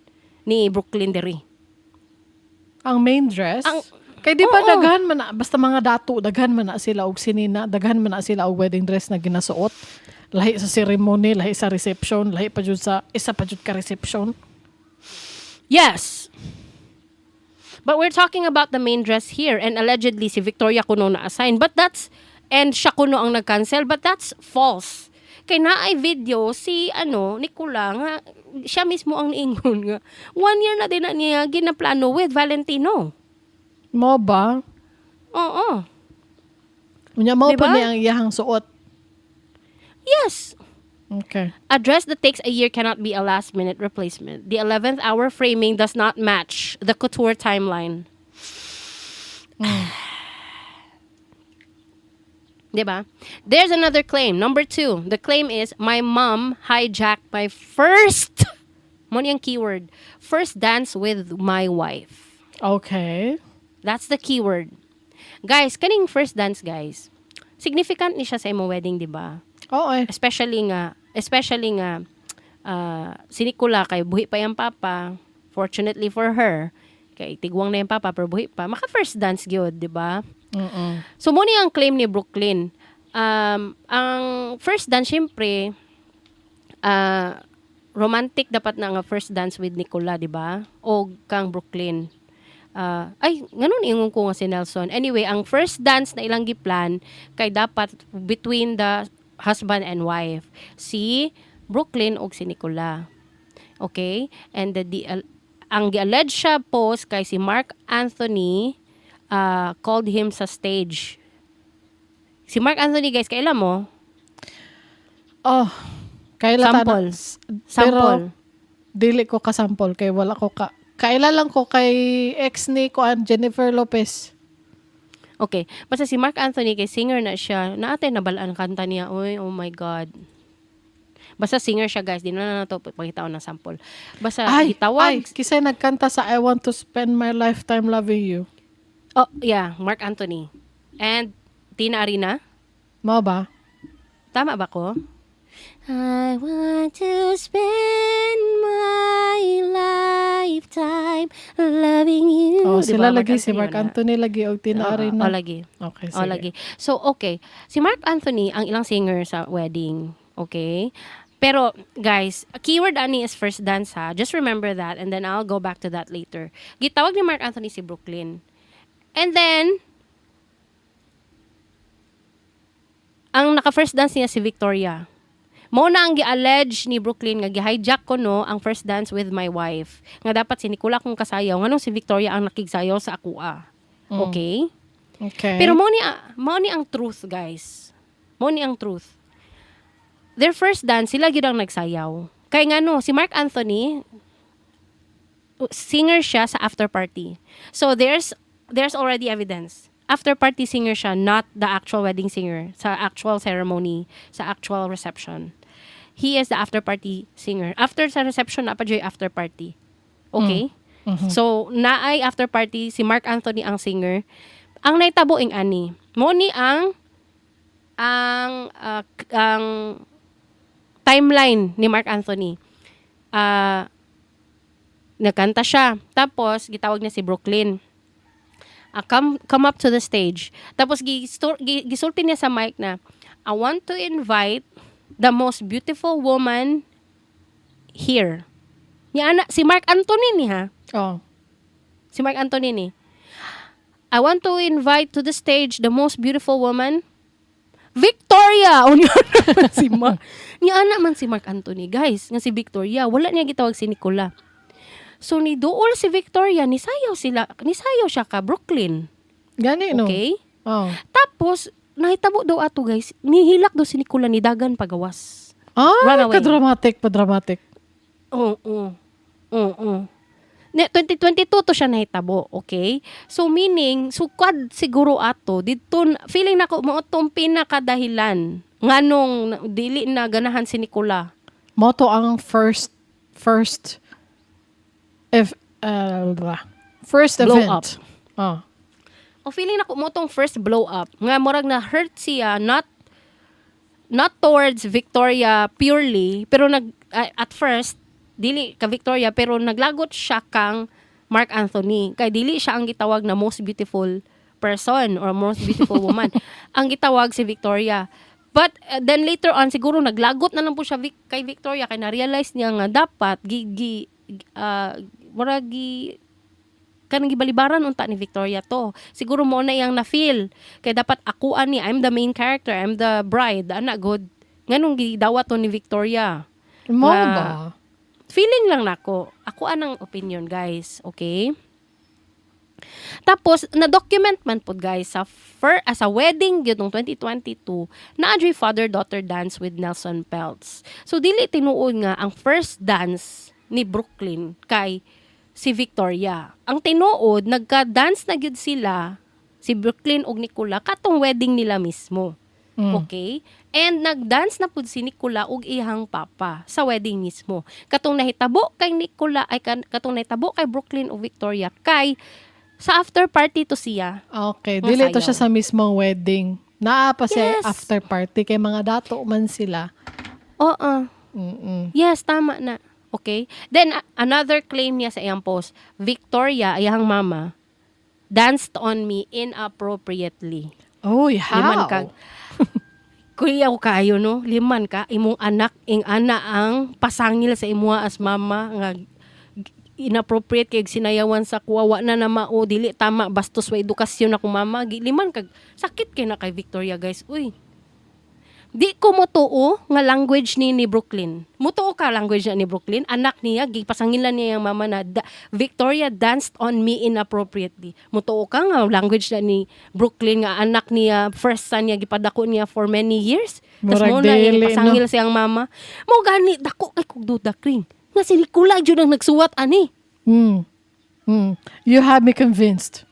ni Brooklyn diri. Ang main dress. Kay di ba Oo. Daghan man na, basta mga dato, daghan man na sila og sinina, daghan man na sila og wedding dress na ginasuot. Lahi sa ceremony, lahi sa reception, lahi pa jud sa isa pa jud ka reception. Yes. But we're talking about the main dress here and allegedly si Victoria kuno na-assign. But that's, and siya kuno ang nag-cancel, but that's false. Kay naay video si ano Nicola nga siya mismo ang niingon nga one year na din na niya ginaplano with Valentino. Mao ba? Oo. Unya mao Diba? pa niya ang iyahang suot. Yes. Okay. A dress that takes a year cannot be a last minute replacement. The 11th hour framing does not match the couture timeline. Diba? There's another claim. Number two, the claim is, "My mom hijacked my first," mao ni ang keyword, "first dance with my wife." That's the keyword. Guys, kaning first dance, guys, significant ni siya sa imong wedding, di ba? Oo eh. Especially nga si Nicola kay buhi pa yung papa, fortunately for her, kay tigwang na yung papa pero buhi pa, maka first dance gyud, di ba? So mao ni ang claim ni Brooklyn. Ang first dance, syempre, romantic dapat na nga first dance with Nicola, di ba? O kang Brooklyn. Ay, nganon ingon ko nga si Nelson. Anyway, ang first dance na ilang giplan kay dapat between the husband and wife. Si Brooklyn og si Nicola. Okay? And ang gi-allege siya post kay si Mark Anthony called him sa stage. Si Mark Anthony, guys, kaila mo? Oh, kaila ta Sample. Pero Sample. dili ko kasample kay wala ko ka kaila lang ko kay ex ni kuan, Jennifer Lopez. Okay. Basta si Mark Anthony kay singer na siya. Naatay nabalaan kanta niya. Oy, oh my God. Basta singer siya, guys. Di na na to pakita ng sample. Basta Ay, gitawag. ay, kisay nagkanta sa "I Want to Spend My Lifetime Loving You"? Oh, yeah, Mark Anthony. And Tina Arena. Mao ba? Tama ba ko? I want to spend my lifetime loving you. Oh, Di sila ba? lagi si Mark wala. Anthony lagi og Tina Oo, Arena. oh, lagi. Okay, Oh, sige. lagi. So, okay. Si Mark Anthony, ang ilang singer sa wedding. Okay? Pero, guys, keyword ani is first dance, ha. Just remember that and then I'll go back to that later. Gitawag ni Mark Anthony si Brooklyn. And then, ang naka-first dance niya si Victoria. Mao na ang gi-allege ni Brooklyn nga gi-hijack ko no ang first dance with my wife. Nga dapat si Nicola kong kasayaw, nganong si Victoria ang nakigsayaw sa akoa? Okay? Okay. Pero mao ni ang truth, guys. Mao ni ang truth. Their first dance, sila gyud ang nagsayaw. Kay ngano, si Mark Anthony singer siya sa after party. So there's already evidence. After party singer siya, not the actual wedding singer sa actual ceremony, sa actual reception. He is the after party singer. After sa reception na pa jud after party. Okay? So, naay after party, si Mark Anthony ang singer. Ang naitabo ing ani. Mao ni ang timeline ni Mark Anthony. Nagkanta siya. Tapos gitawag niya si Brooklyn. Come up to the stage. Tapos gisulti niya sa mic na, "I want to invite the most beautiful woman here." Niya ana si Mark Anthony ni ha. Oh. Si Mark Anthony ni. "I want to invite to the stage the most beautiful woman, Victoria!" O niya man si Mark. Niya ana man si Mark Anthony. Guys, nga si Victoria. Wala niya gitawag si Nicola. So ni duol si Victoria, nisayaw sila, nisayaw siya ka Brooklyn. Gani no. Okay? Oh. Tapos, nahitabo daw ato, guys, nihilak daw si Nicola, ni dagan pagawas. Ah, Run away. ka-dramatic pa dramatic. Oo. Oo. Ne, 2022 to siya nahitabo, okay? So meaning, sukad siguro ato didto feeling nako mao tong pinakadahilan nganong dili na ganahan si Nicola. Mao to ang first first if blah. First Blow event. up. Oh. O feeling nako mao tong first blow up nga murag na hurt siya, not towards Victoria purely, pero nag at first dili ka Victoria, pero naglagot siya kang Mark Anthony kay dili siya ang gitawag na most beautiful person or most beautiful woman. Ang gitawag si Victoria. But then later on siguro naglagot na lang po siya kay Victoria kay na-realize niya nga dapat gi, gi murag gi Kanang gibalibaran unta ni Victoria to. Siguro mo na iyang na-feel. Kay dapat ako ani, I'm the main character, I'm the bride. Ana good. Nganong gidawat to ni Victoria? Mo ba? Feeling lang nako. Ako anang opinion, guys. Okay? Tapos, na-document man pod, guys, sa wedding gyud nung 2022 na adyoy father-daughter dance with Nelson Peltz. So, dili tinuod nga ang first dance ni Brooklyn kay si Victoria. Ang tinuod, nagka-dance na gyud sila, si Brooklyn ug Nicola, katong wedding nila mismo. Okay? And nag-dance na pud si Nicola ug iyang papa sa wedding mismo. Katong nahitabo kay Nicola ay katong nahitabo kay Brooklyn ug Victoria kay sa after party to siya. Okay, Nga dili to sayaw. Siya sa mismong wedding. Naa pa siya after party kay mga dato man sila. Oo. Yes, tama na. Okay? Then another claim niya sa iyang post, Victoria, iyang mama, danced on me inappropriately. Uy, how? Liman ka. Kuya ko kayo, no? Liman ka. Imong anak, ing ana ang pasangil sa imuha as mama nga inappropriate kay sinayawan sa kuwa, wa na na mao, dili tama, bastos, wa edukasyon akong mama. Liman kag sakit kay na kay Victoria, guys. Uy, di ko motuo nga language ni Brooklyn. Motuo ka language na ni Brooklyn? Anak niya gipasangilan niya yung mama na "Victoria danced on me inappropriately." Motuo ka nga language na ni Brooklyn nga anak niya, first son niya, gipadako niya for many years? Tas Murag mo na dili, no? ipasangil siyang mama. Mo gani dako kay kog duda, Kring, nga si Nicola jud ang nagsuwat ani. You have me convinced.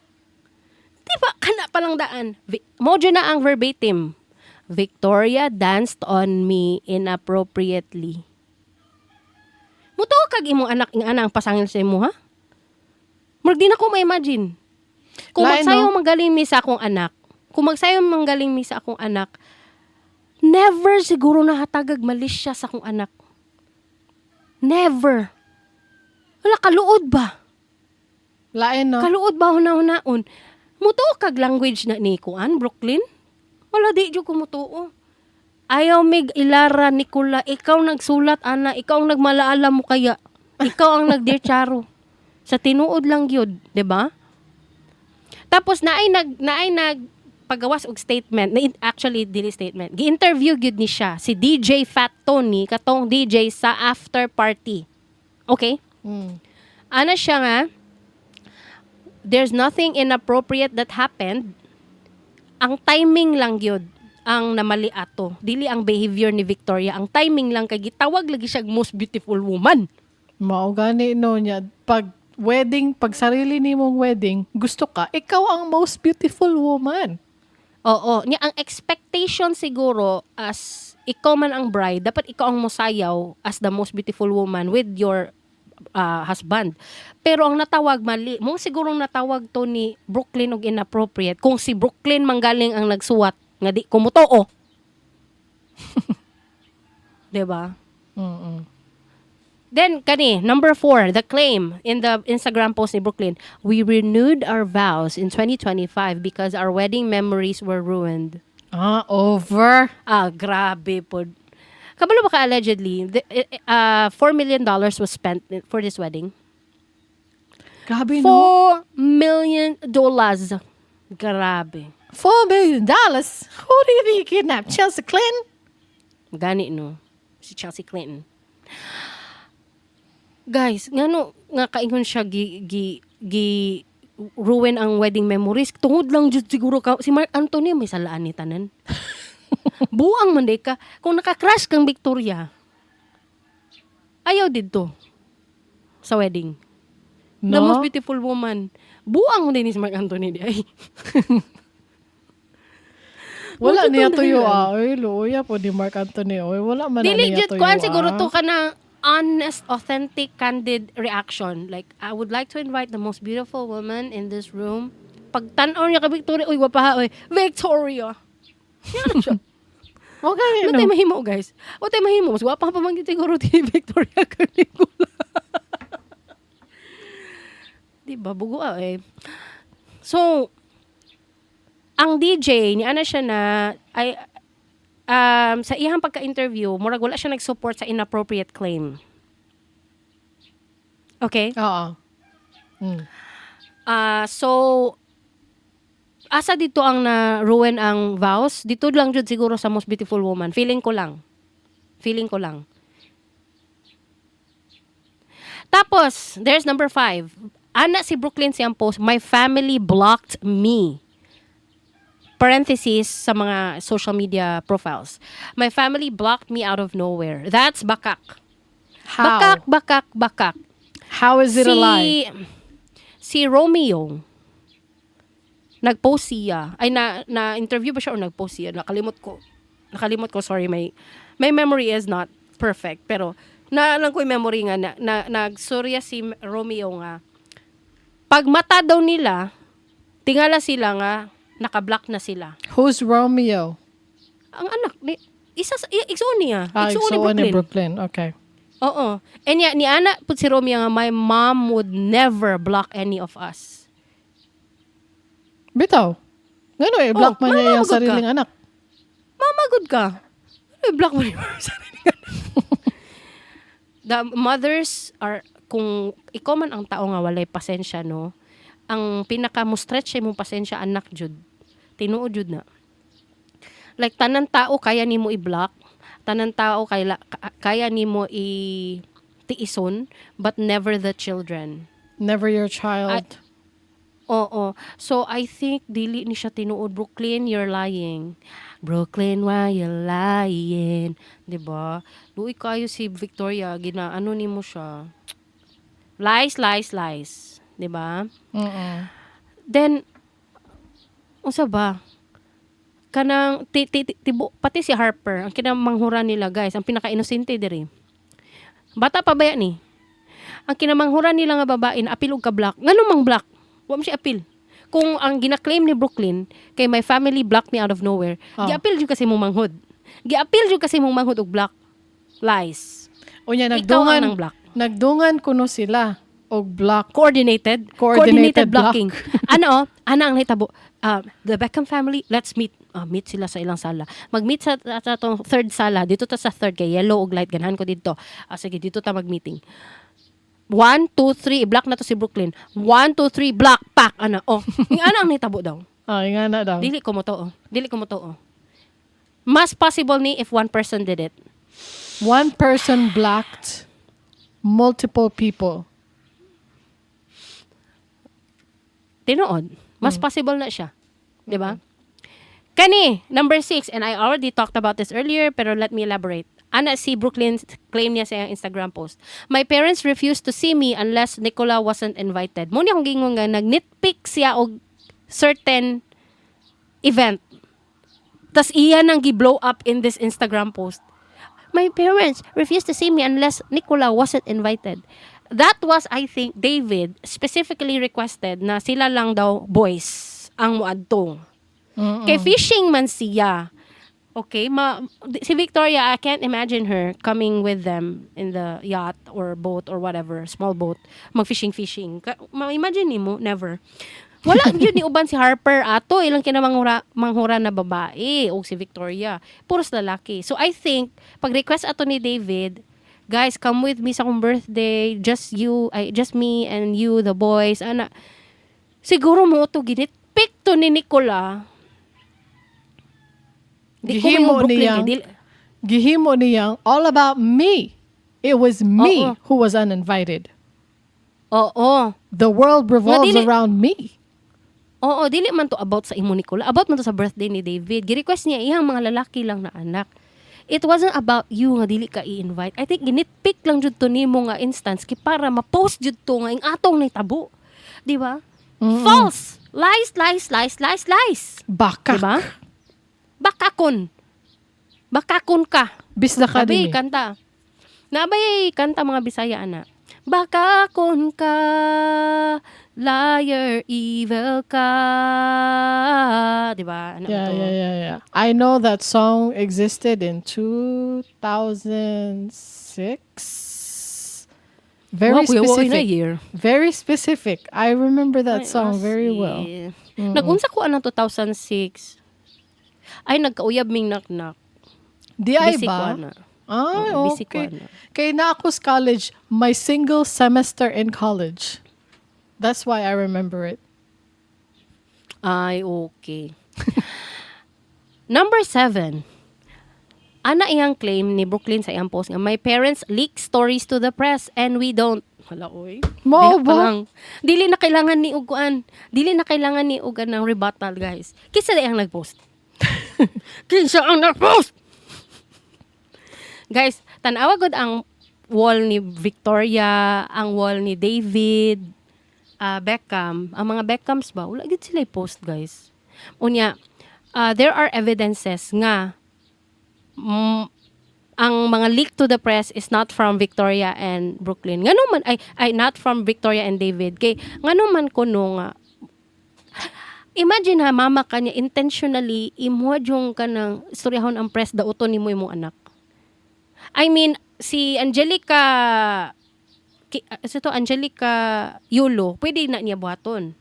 Di ba? Kana palang daan. Mo jud na ang verbatim. "Victoria danced on me inappropriately." Mutuo kag imong anak ing ana ang pasangil sa imo, ha? Murag di na ko ma-imagine. Kung Lain, magsayo no? magaling mi sa akong anak, kung magsayo manggaling mi sa akong anak, never siguro nahatagag malisya sa akong anak. Never. Wala, kaluod ba? Lain, no? Kaluod ba huna-hunaon? Mutuo kag language na ni Kuan, Brooklyn? Wala, di jud ko mutuo. Ayaw mig ilara, Nicola, ikaw nagsulat ana, ikaw ang nagmalaala mo kaya. Ikaw ang nagdear Charo. Sa tinuod lang gyud, 'di ba? Tapos naay nag pagawas og statement, na actually dili statement. Gi-interview gyud ni siya si DJ Fat Tony, katong DJ sa after party. Okay? Ana siya nga, there's nothing inappropriate that happened. Ang timing lang gyud ang namali ato. Dili ang behavior ni Victoria. Ang timing lang kay gitawag lagi siya most beautiful woman. Mao gani, no, niya. Pag wedding, pag sarili nimong wedding, gusto ka, ikaw ang most beautiful woman. Oo. Nya ang expectation siguro as ikaw man ang bride, dapat ikaw ang mosayaw as the most beautiful woman with your husband. Pero ang natawag mali, mo sigurong natawag to ni Brooklyn og inappropriate. Kung si Brooklyn manggaling ang nagsuwat nga di kumutoo. 'Di ba? Then, kani, number 4, the claim in the Instagram post ni Brooklyn, "We renewed our vows in 2025 because our wedding memories were ruined." Ah, over. Ah, grabe po. Kabalo ba ka allegedly, $4 million was spent for this wedding? Grabe, no? $4 million. Grabe. $4 million? Who do you think you kidnapped? Chelsea Clinton? Gani, no? Si Chelsea Clinton. Guys, ngano nga kaingon siya gi ruin ang wedding memories? Tungod lang jud siguro ka si Mark Anthony may salaan ni tanan. Buang man day ka kung naka-crush kang Victoria. Ayaw didto sa wedding. No? The most beautiful woman. Buang mo din ni si Mark Anthony di ay. Wala Mo niya jud tong tuyo dahilan. ah. Oy, luya po ni Mark Anthony. Oy, wala man na Dili niya jud tuyo kuan siguro ah. to ka na honest, authentic, candid reaction. Like, "I would like to invite the most beautiful woman in this room." Pag tan-aw niya ka Victoria, uy, wapa uy, Victoria. Yan siya. Mo gani, What tayo no? mahimo, guys? What tayo mahimo? Mas gwapa pa man gyud siguro ti Victoria kay Nicola. Di ba? Bugo ah, eh. So, ang DJ, ni ana siya na, ay, sa iyang pagka-interview, murag wala siya nag-support sa inappropriate claim. Okay? Oo. Ah, so asa dito ang na ruin ang vows? Dito lang jud siguro sa Most Beautiful Woman. Feeling ko lang. Feeling ko lang. Tapos, there's number 5. Ana si Brooklyn siyang post, "My family blocked me." Parenthesis sa mga social media profiles. "My family blocked me out of nowhere." That's bakak. How? Bakak, bakak, bakak. How is it a lie? Si Romeo, nag-post siya. Ay, na interview ba siya or nag-post siya? Nakalimot ko. Nakalimot ko, sorry. My memory is not perfect. Pero, naalang ko yung memory nga, na nagsurya si Romeo nga, pag mata daw nila, tingala sila nga, naka-block na sila. Who's Romeo? Ang anak ni, isa sa, igsuon niya. Ah, Igsuon ni igsuon ni Brooklyn. Brooklyn. Okay. Oo. And niya, ni ana pud si Romeo nga, "My mom would never block any of us." Bitaw. Ngano eh, block Oh, man niya mama, yung magod ka. sariling anak. Mama, good ka. Ano, i-block mo yung sarili anak? The mothers are, kung ikaw man ang tao nga walay pasensya, no? Ang pinaka mo stretch imong pasensya, anak jud. Tinuod jud na. Like, tanan tao kaya nimo i-block, tanan tao kaya nimo i tiison, but never the children. Never your child. Oo. So, I think, dili ni siya tinuod. Brooklyn, you're lying. Brooklyn, why you lying? 'Di ba? Luoy kayo si Victoria. Gina, ano nimo siya? Lies, lies, lies. 'Di ba? Mm-mm. Then, unsa ba? Kanang, ti, ti, ti, tibo, pati si Harper, ang kinamanghuran nila, guys, ang pinaka-inosente diri. Bata pa ba yan ni? Ang kinamanghuran nila nga babae na apil og ka-block. Ngano mang block? Wa man siya apil. Kung ang gina-claim ni Brooklyn kay "My family blocked me out of nowhere," Oh. giapil jud kasi mong manghod. Giapil jud kasi mong manghod og block. Lies. Unya Ikaw ang nagdungan nang block. Nagdungan kuno sila og block. Coordinated. Coordinated block. Blocking. Ano oh, ana ang nahitabo. The Beckham family, let's meet. Meet sila sa ilang sala. Mag-meet sa atong third sala. Dito ta sa third kay yellow og light, ganahan ko dito. Ah, sige, dito ta mag-meeting. One, two, three, i-block na to si Brooklyn. One, two, three, block, pack. Ana, oh. Yung ana ang nahitabo daw. Ay nga na daw. Dili ko mo to, oh. Dili ko mo to, oh. Mas possible ni if one person did it. One person blocked multiple people. Tinuod. Mas possible na siya. 'Di ba? Kani, number 6, and I already talked about this earlier, pero let me elaborate. Ana si Brooklyn, claim niya sa iyang Instagram post. "My parents refused to see me unless Nicola wasn't invited." Mao ni akong giingon nga nag-nitpick siya og certain event. Tas iya nang gi-blow up in this Instagram post. "My parents refused to see me unless Nicola wasn't invited." That was, I think, David specifically requested na sila lang daw boys ang muadto. Kay fishing man siya. Okay, si Victoria, I can't imagine her coming with them in the yacht or boat or whatever, small boat, mag-fishing fishing. Ma-imagine nimo, never. Wala yun ni uban si Harper ato, ilang kinamanghura manghura na babae o si Victoria. Puros lalaki. So I think pag request ato ni David, "Guys, come with me sa akong birthday, just you, ay, just me and you, the boys." Ana, siguro mo to ginitpick to ni Nicola. Di ko Gihimo may Brooklyn niyang kay Gihimo niyang all about me. It was me Oo. Who was uninvited. Oo. The world revolves around me. Oo, dili man to about sa imo, Nicola. About man to sa birthday ni David. Gi-request niya iyang mga lalaki lang na anak. It wasn't about you nga dili ka i-invite. I think ginitpick lang jud to nimo nga instance kay para ma-post jud to nga ing atong nahitabo. Di ba? False. Lies, lies, lies, lies, lies. Bakak. Di ba? Bakakon. Bakakon ka. Bisdak Sabi, Academy. Kanta. Nabay kanta mga Bisaya ana. Bakakon ka, liar, evil ka. Di ba? Ano Yeah, to? yeah. I know that song existed in 2006. Very Wow, kuya, wa na specific. year. Very specific. I remember that Ay, song very well. asi. Nag-unsa ko anang 2006? Ay, nagkauyab ming naknak. Di ay Busy ko ba? ana. Ay, Oo, busy ko okay. ana. Kay na ako sa college, my single semester in college. That's why I remember it. Ay, okay. Number 7. Ana iyang claim ni Brooklyn sa iyang post nga, "My parents leak stories to the press and we don't." Hala, oy. Mao Diha pa ba? lang. Dili na kailangan ni og kuan. Dili na kailangan ni og ng rebuttal, guys. Kinsa ang nag-post? Kinsa ang nag-post? Guys, tan-awa gud ang wall ni Victoria, ang wall ni David Beckham. Ang mga Beckhams ba, wala gid sila post, guys. Unya, there are evidences nga ang mga leak to the press is not from Victoria and Brooklyn. Ngano man ay not from Victoria and David. Kay ngano man kuno nga, imagine ha, mama ka niya, intentionally imo yung kanang istoryahon ang press, dauton nimo imong anak. I mean, si Angelica to Angelica Yulo, pwede na niya buhaton.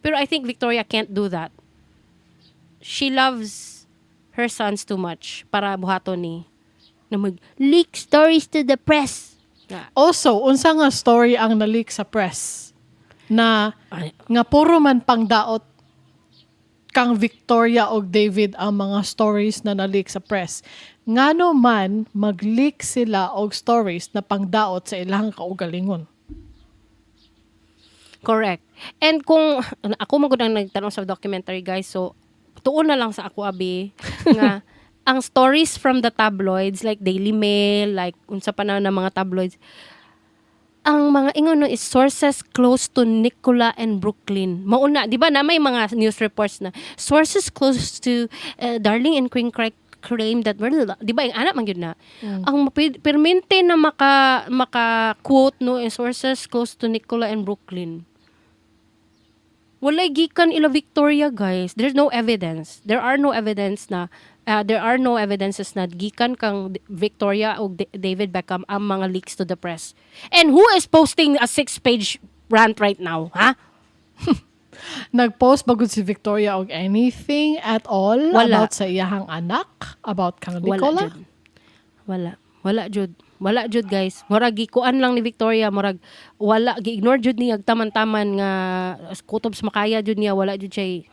Pero I think Victoria can't do that. She loves her sons too much para buhaton ni na mag leak stories to the press. Nga, Also, unsa nga story ang na-leak sa press na ay, nga puro man pangdaot kang Victoria og David ang mga stories na na-leak sa press? Ngano man mag-leak sila og stories na pangdaot sa ilang kaugalingon? Correct. And kung ako man gud ang nagtanong sa documentary, guys, so tuon na lang sa ako abi nga ang stories from the tabloids like Daily Mail, like unsa pa na mga tabloids, ang mga ingon no is sources close to Nicola and Brooklyn. Mauna, di ba na may mga news reports na sources close to Darling and Queen claim that, di ba, yung anak man gyud na. Ang permente na maka quote no is sources close to Nicola and Brooklyn. Walay gikan ila Victoria, guys. There's no evidence. There are no evidences na gikan kang Victoria o David Beckham ang mga leaks to the press. And who is posting a 6-page rant right now, ha? Nag-post ba gud si Victoria og anything at all Wala. About sa iyahang anak? About kang Wala Nicola? jud. Wala. Wala jud. Wala jud, guys. Murag gikuan lang ni Victoria, murag wala, gi-ignore jud niya taman-taman nga kutob sa makaya jud niya, wala jud siya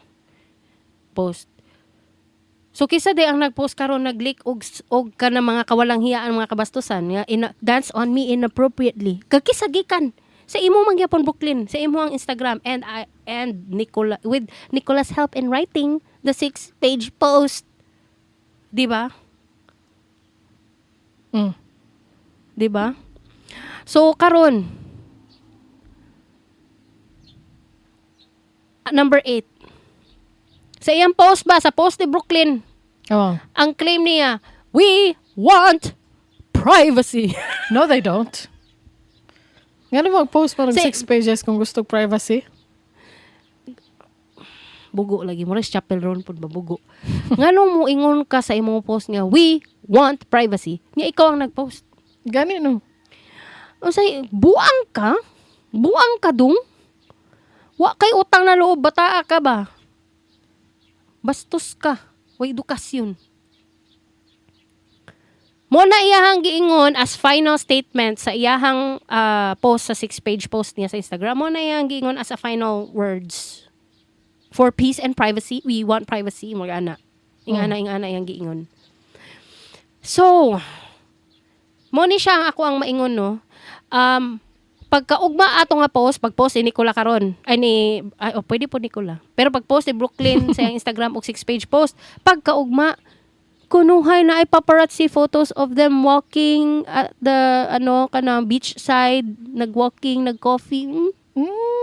post. So kisa di ang nag-post karon, nag-leak og kana mga kawalang hiyaan, mga kabastusan nga dance on me inappropriately. Kakisa gikan sa imo man gyapon, Brooklyn, sa imo ang Instagram and I and Nicola, with Nicola's help in writing the 6-page post. Di ba? Mm. 'Di ba? So karon, number 8. Sa iyang post ba, sa post ni Brooklyn, ang claim niya, "We want privacy." No, they don't. Nga mag-post pa ng 6 pages kung gusto privacy? Bugo lagi mo Chappell Roan pud ba, bugo. Ngano mo ingon ka sa imong post nga "We want privacy"? Nga ikaw ang nag-post. Gani no. Unsay buang ka? Buang ka dong? Wa kay utang na loob, bataa ka ba? Bastos ka. Way edukasyon. Mo na iyahang giingon as final statement sa iyahang post, sa 6-page post niya sa Instagram. Mo na iyahang giingon as a final words. "For peace and privacy, we want privacy." Mga ana. Ingana, ingana iyang giingon. So, mo ni siya ang ako ang maingon no. Pagkaugma ato nga post, pag-post ni Nicola karon, ay ni ay, oh, pwede po Nicola. Pero pag-post ni Brooklyn sa iyang Instagram og 6-page post, pagkaugma kunuhay na ay paparazzi photos of them walking at the ano kana beach side, nag-walking, nag-coffee.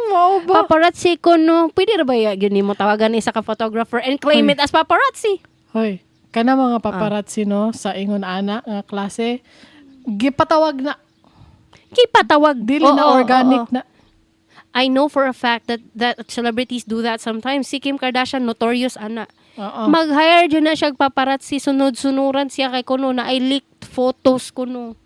Mao ba? Paparazzi kuno. Pwede ra ba ya gyud nimo tawagan isa ka photographer and claim Hoy. it as paparazzi? Hoy, kana mga paparazzi no sa ingon ana nga klase, gipatawag na. Gipatawag. Dili na organic oo. na. I know for a fact that that celebrities do that sometimes. Si Kim Kardashian, notorious ana. Mag-hire jud na siya og paparazzi, sunod-sunuran siya kay kuno na ay leaked photos kuno.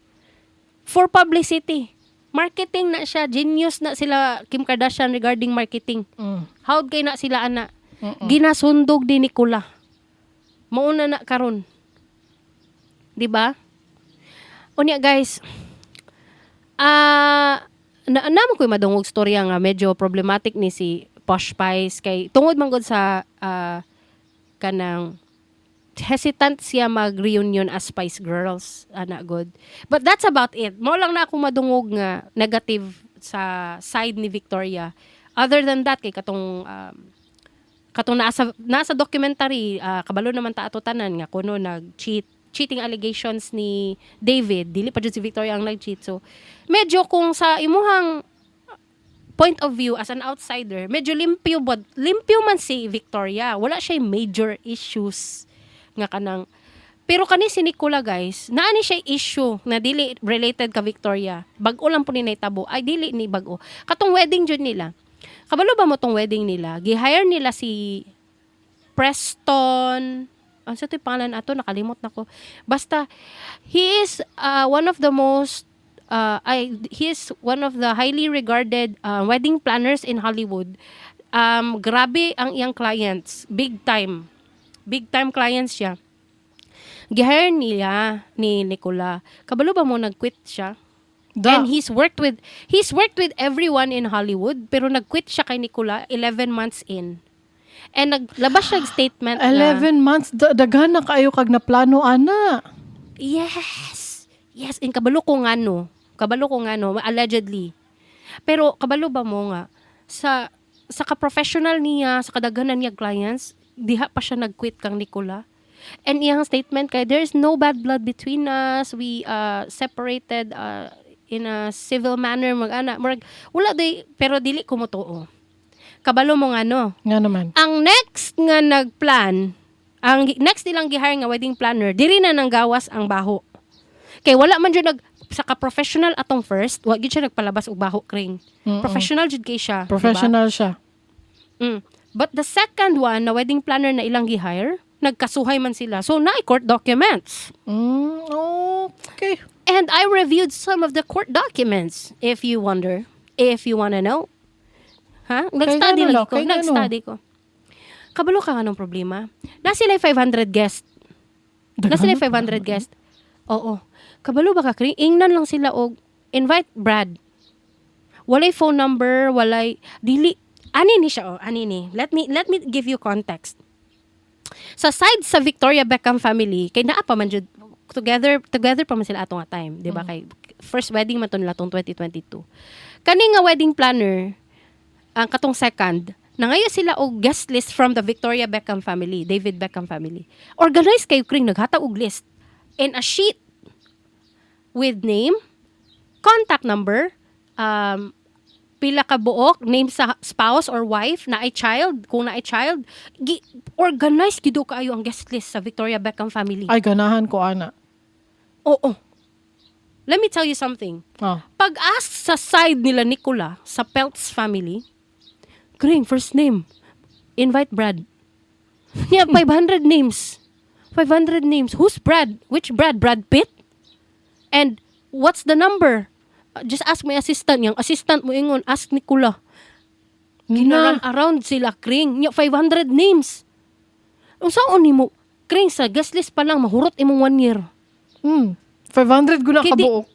For publicity. Marketing na siya, genius na sila Kim Kardashian regarding marketing. How'd kay na sila ana? Ginasundog din ni Nicola. Mauna na karon. 'Di ba? Unya guys, ah Na naa man ko'y madungog storya nga medyo problematic ni si Posh Spice kay tungod man gud sa kanang hesitant siya mag-reunion as Spice Girls, ana good. But that's about it. Mao lang na ako madungog nga negative sa side ni Victoria. Other than that, kay katong nasa documentary, kabalo naman ta ato tanan nga kuno nag-cheat, cheating allegations ni David, dili pa jud si Victoria ang nag-cheat. So medyo kung sa imuhang point of view as an outsider, medyo limpyo, but limpyo man si Victoria. Wala siya major issues nga kanang. Pero kani si Nicola, guys, naa ni siya issue na dili related ka Victoria. Bag-o lang po ni naitabo. Ay, dili ni bag-o. Katong wedding jud nila. Kabalo ba mo tong wedding nila? Gi-hire nila si Preston, ano sa ito pangalan ato? Nakalimot na ko. Basta he is one of the most ay, he is one of the highly regarded wedding planners in Hollywood. Grabe ang iyang clients, big time. Big time clients siya. Gi-hire niya ni Nicola. Kabalo ba mo nag-quit siya? Da. And he's worked with everyone in Hollywood, pero nag-quit siya kay Nicola 11 months in. And naglabas siya og statement na 11 months. Daghan na kaayo kag naplano ana. Yes. Yes, in kabalo ko ngano. Kabalo ko ngano, allegedly. Pero kabalo ba mo nga sa ka-professional niya, sa kadaghanan niya clients, diha pa siya nag-quit kang Nicola. And iyang statement kay there's no bad blood between us. We separated in a civil manner, mag-ana. Murag wala day, pero dili ko motuo. Kabalo mo nga no. Nga naman. Ang next nga nagplan, ang next nilang gihire nga wedding planner, diri na nang gawas ang baho. Kay wala man jud nag sa ka-professional atong first, wa gyud siya nagpalabas og baho, kring. Professional jud kay siya, diba? Professional siya. But the second one na wedding planner na ilang gihire, nagkasuhay man sila. So naay court documents. And I reviewed some of the court documents, if you wonder, if you wanna know. Ha? Nag-study Kay ngano lagi ko. Kay ngano? Nag-study ko. Kabalo ka anong problema? Na sila 500 guest. Na sila 500 guest. Oo. Kabalo ba ka, Kring? Ingnan lang sila og invite Brad. Walay phone number, walay dili ani ni siya oh, ani ni. Let me give you context. Sa side sa Victoria Beckham family, kay naa pa man jud together together pa man sila ato nga time, di ba? Kay first wedding man to nila tong 2022. Kani nga wedding planner, ang katong second, nangayo sila og guest list from the Victoria Beckham family, David Beckham family. Organize kayo, kring, naghatag og list in a sheet with name, contact number, pila ka buok, name sa spouse or wife, naay child, kung naay child, gi organize gyud kaayo ang guest list sa Victoria Beckham family. Ay, ganahan ko ana. Oo. Let me tell you something. Pag-ask sa side nila Nicola, sa Peltz family, Kring, first name, invite Brad. Yeah, 500 names. 500 names. Who's Brad? Which Brad? Brad Pitt? And what's the number? Just ask my assistant. Yung assistant mo ingon, ask Nicola. Gina-run Na. around sila, Kring. Nya, 500 names. Unsaon nimo? Kring, sa guest list pa lang, mahurot imong one year. 500 guna Kay kabuok.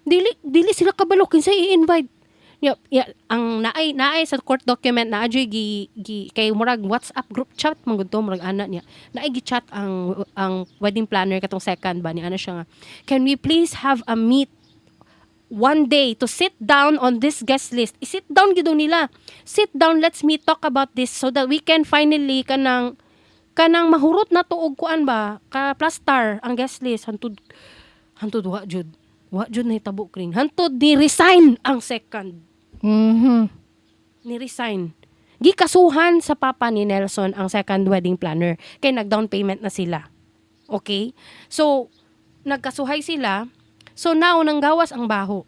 Dili dili sila kabalo kinsa i-invite. Ya, ang naay naay sa court document na adyoy gi, gi kay murag WhatsApp group chat man gud to, murag ana niya. Naay gi chat ang wedding planner katong second ba ni ana siya nga, "Can we please have a meet one day to sit down on this guest list?" I-sit down gid nila. "Sit down, let's meet, talk about this so that we can finally kanang mahurot na tuog kuan ba ka plaster ang guest list." Hantod wa jud. Wa jud nahitabo, kring. Hantod ni resign ang second. Ni resign. Gikasuhan sa papa ni Nelson ang second wedding planner kay nag-down payment na sila. Okay? So, nagkasuhay sila. So now, nanggawas ang baho.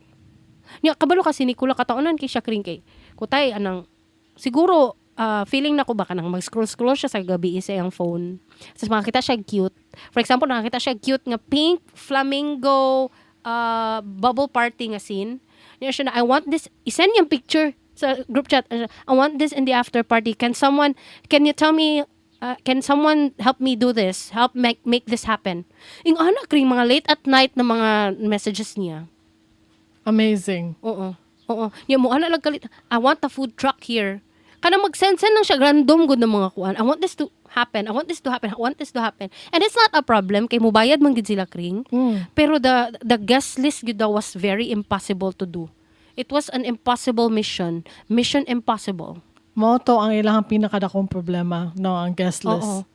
Nya, kabalo kasi ni Nicola kataonan kay siya, kring, kay kutay anang siguro feeling na ko baka nang mag-scroll-scroll siya sa gabi sa iyang phone. Tapos makakita siya cute. For example, nakakita siya cute nga pink flamingo bubble party nga scene. Niya siya na, "I want this." I-send yung picture sa group chat. Ano siya, "I want this in the after party. Can you tell me, can someone help me do this? Help make this happen?" Yung anak, kring, mga late at night na mga messages niya. Amazing. Oo. Oo. Nya mo ana lang kalit, "I want a food truck here." Kanang mag-send-send lang siya random gud ng mga kuan. "I want this to happen. I want this to happen. I want this to happen." And it's not a problem kay mubayad man gid sila, Kring. Pero the guest list gud daw was very impossible to do. It was an impossible mission. Mission impossible. Mao to ang ilang pinakadakong problema, no, ang guest list. Oo.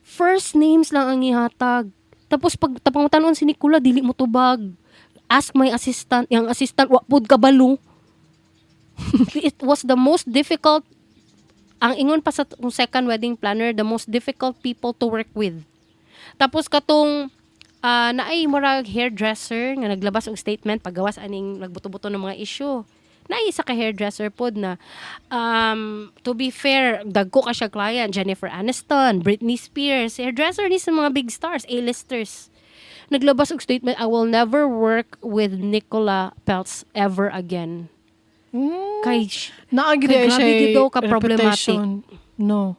First names lang ang ihatag. Tapos pag tapang tanon si Nicola, dili mo tubag. "Ask my assistant." Yang assistant wa pud kabalo. It was the most difficult, ang ingon pa sa kung second wedding planner, the most difficult people to work with. Tapos katong naay murag hairdresser nga naglabas og statement pagawas aning nagbuto-buto ng mga issue. Naay isa ka hairdresser pod na to be fair, dagko ka siya client, Jennifer Aniston, Britney Spears, hairdresser ni sa mga big stars, A-listers. Naglabas og statement, "I will never work with Nicola Peltz ever again." Kay Naa gyud Kay siya grabe gyud daw ka problematic. Reputation. No.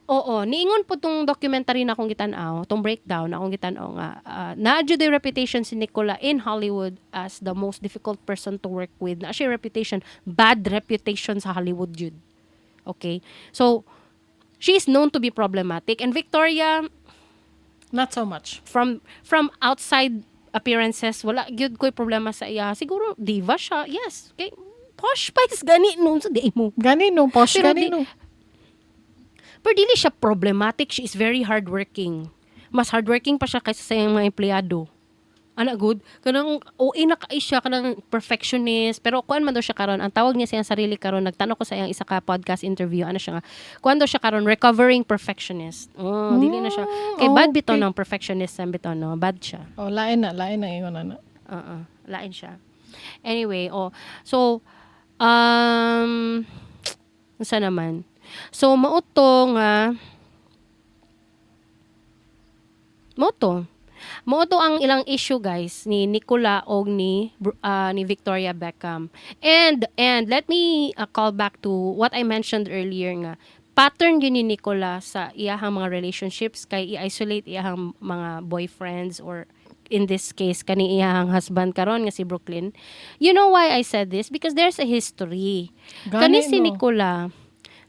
Oo, niingon po tong documentary na akong gitan-aw, tong breakdown na akong gitan-aw nga naa jud reputation si Nicola in Hollywood as the most difficult person to work with. Naa siya reputation, bad reputation sa Hollywood jud. Okay? So, she is known to be problematic and Victoria Not so much. from outside appearances, wala gyud ko'y problema sa iya. Siguro diva siya. Yes. Okay. Posh Spice gani no sa di mo. Gani no, posh Pero gani no. Pero dili siya problematic. She is very hardworking. Mas hardworking pa siya kaysa sa iyang mga empleyado. Ana good. Kanang OA na kay siya, kanang perfectionist. Pero kuan man daw siya karon. Ang tawag niya sa iyang sarili karon, nagtanong ko sa iyang isa ka podcast interview, ano siya nga. Kuan daw siya karon, recovering perfectionist. Oh, dili na siya. Kay bad bitaw ng perfectionism bitaw no. Bad siya. Oh, lain na ingon ana. Oo, lain siya. Anyway, oh. So, unsa naman? So, mao to. Mao to ang ilang issue, guys, ni Nicola og ni Victoria Beckham. And let me call back to what I mentioned earlier nga pattern yun ni Nicola sa iyahang mga relationships kay i-isolate iyahang mga boyfriends or in this case kani iyahang husband karon nga si Brooklyn. You know why I said this? Because there's a history. Kani Gani, si no. Nicola,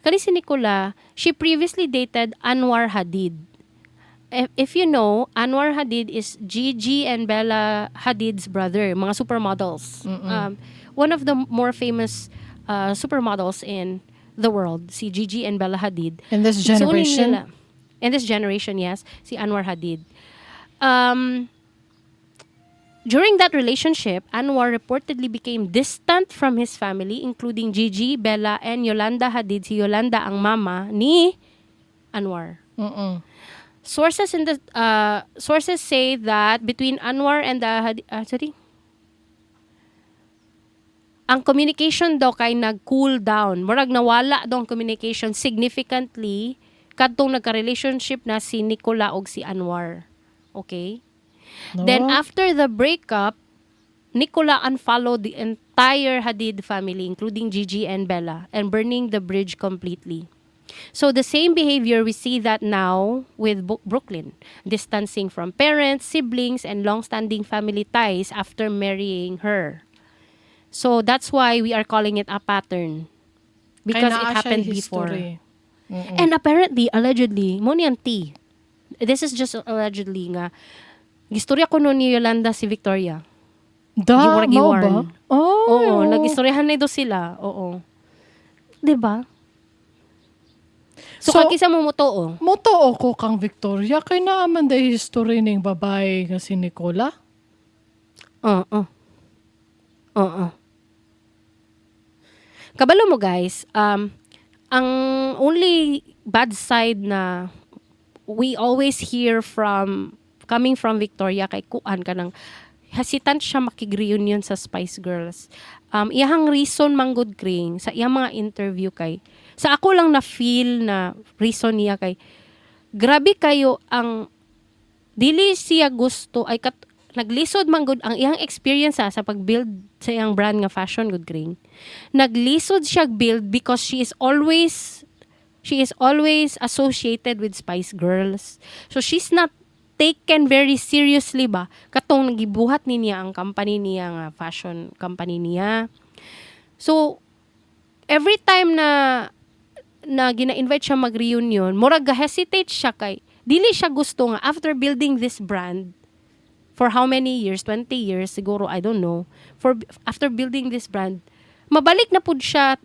kani si Nicola, she previously dated Anwar Hadid. If you know, Anwar Hadid is Gigi and Bella Hadid's brother, mga supermodels. One of the more famous supermodels in the world, si Gigi and Bella Hadid. In this Igsuon generation? Nila, in this generation, yes, si Anwar Hadid. During that relationship, Anwar reportedly became distant from his family, including Gigi, Bella, and Yolanda Hadid. Si Yolanda ang mama ni Anwar. Sources say that between Anwar and the sorry, ang communication daw kay nag-cool down. Murag nawala daw ang communication significantly kadtong nagka-relationship na si Nicola og si Anwar. Okay? No? Then after the breakup, Nicola unfollowed the entire Hadid family, including Gigi and Bella, and burning the bridge completely. So the same behavior, we see that now with Brooklyn, distancing from parents, siblings, and long-standing family ties after marrying her. So that's why we are calling it a pattern. Because Kay it naa siya'y happened before. History. And apparently, allegedly, mo ni ang tea. This is just allegedly nga, gistorya ko no ni Yolanda si Victoria. Da, Giwar- mao ba? giwarn. Oh. Oo, nag-istoryahan na daw sila. Oo. 'Di ba? So, So, kag isa mo motoo. Motoo ko kang Victoria kay naa man day history ning babae nga si Nicola. Oo. Kabalo mo guys, ang only bad side na we always hear from coming from Victoria kay kuan ka ng hesitant siya makig-reunion sa Spice Girls. Iyahang reason manggod, Kring, sa iyang mga interview kay sa ako lang na feel na reason niya kay grabe kayo ang dili siya gusto ay kat, naglisod man gud ang iyang experience sa pag-build sa iyang brand nga fashion gud, Kring. Naglisod siya build because she is always associated with Spice Girls. So she's not taken very seriously ba katong nagibuhat ni niya ang company niya nga fashion company niya. So every time na na gina-invite siya mag-reunion, murag ga-hesitate siya kay dili siya gusto nga after building this brand for how many years, 20 years siguro, I don't know. For after building this brand, mabalik na pud siya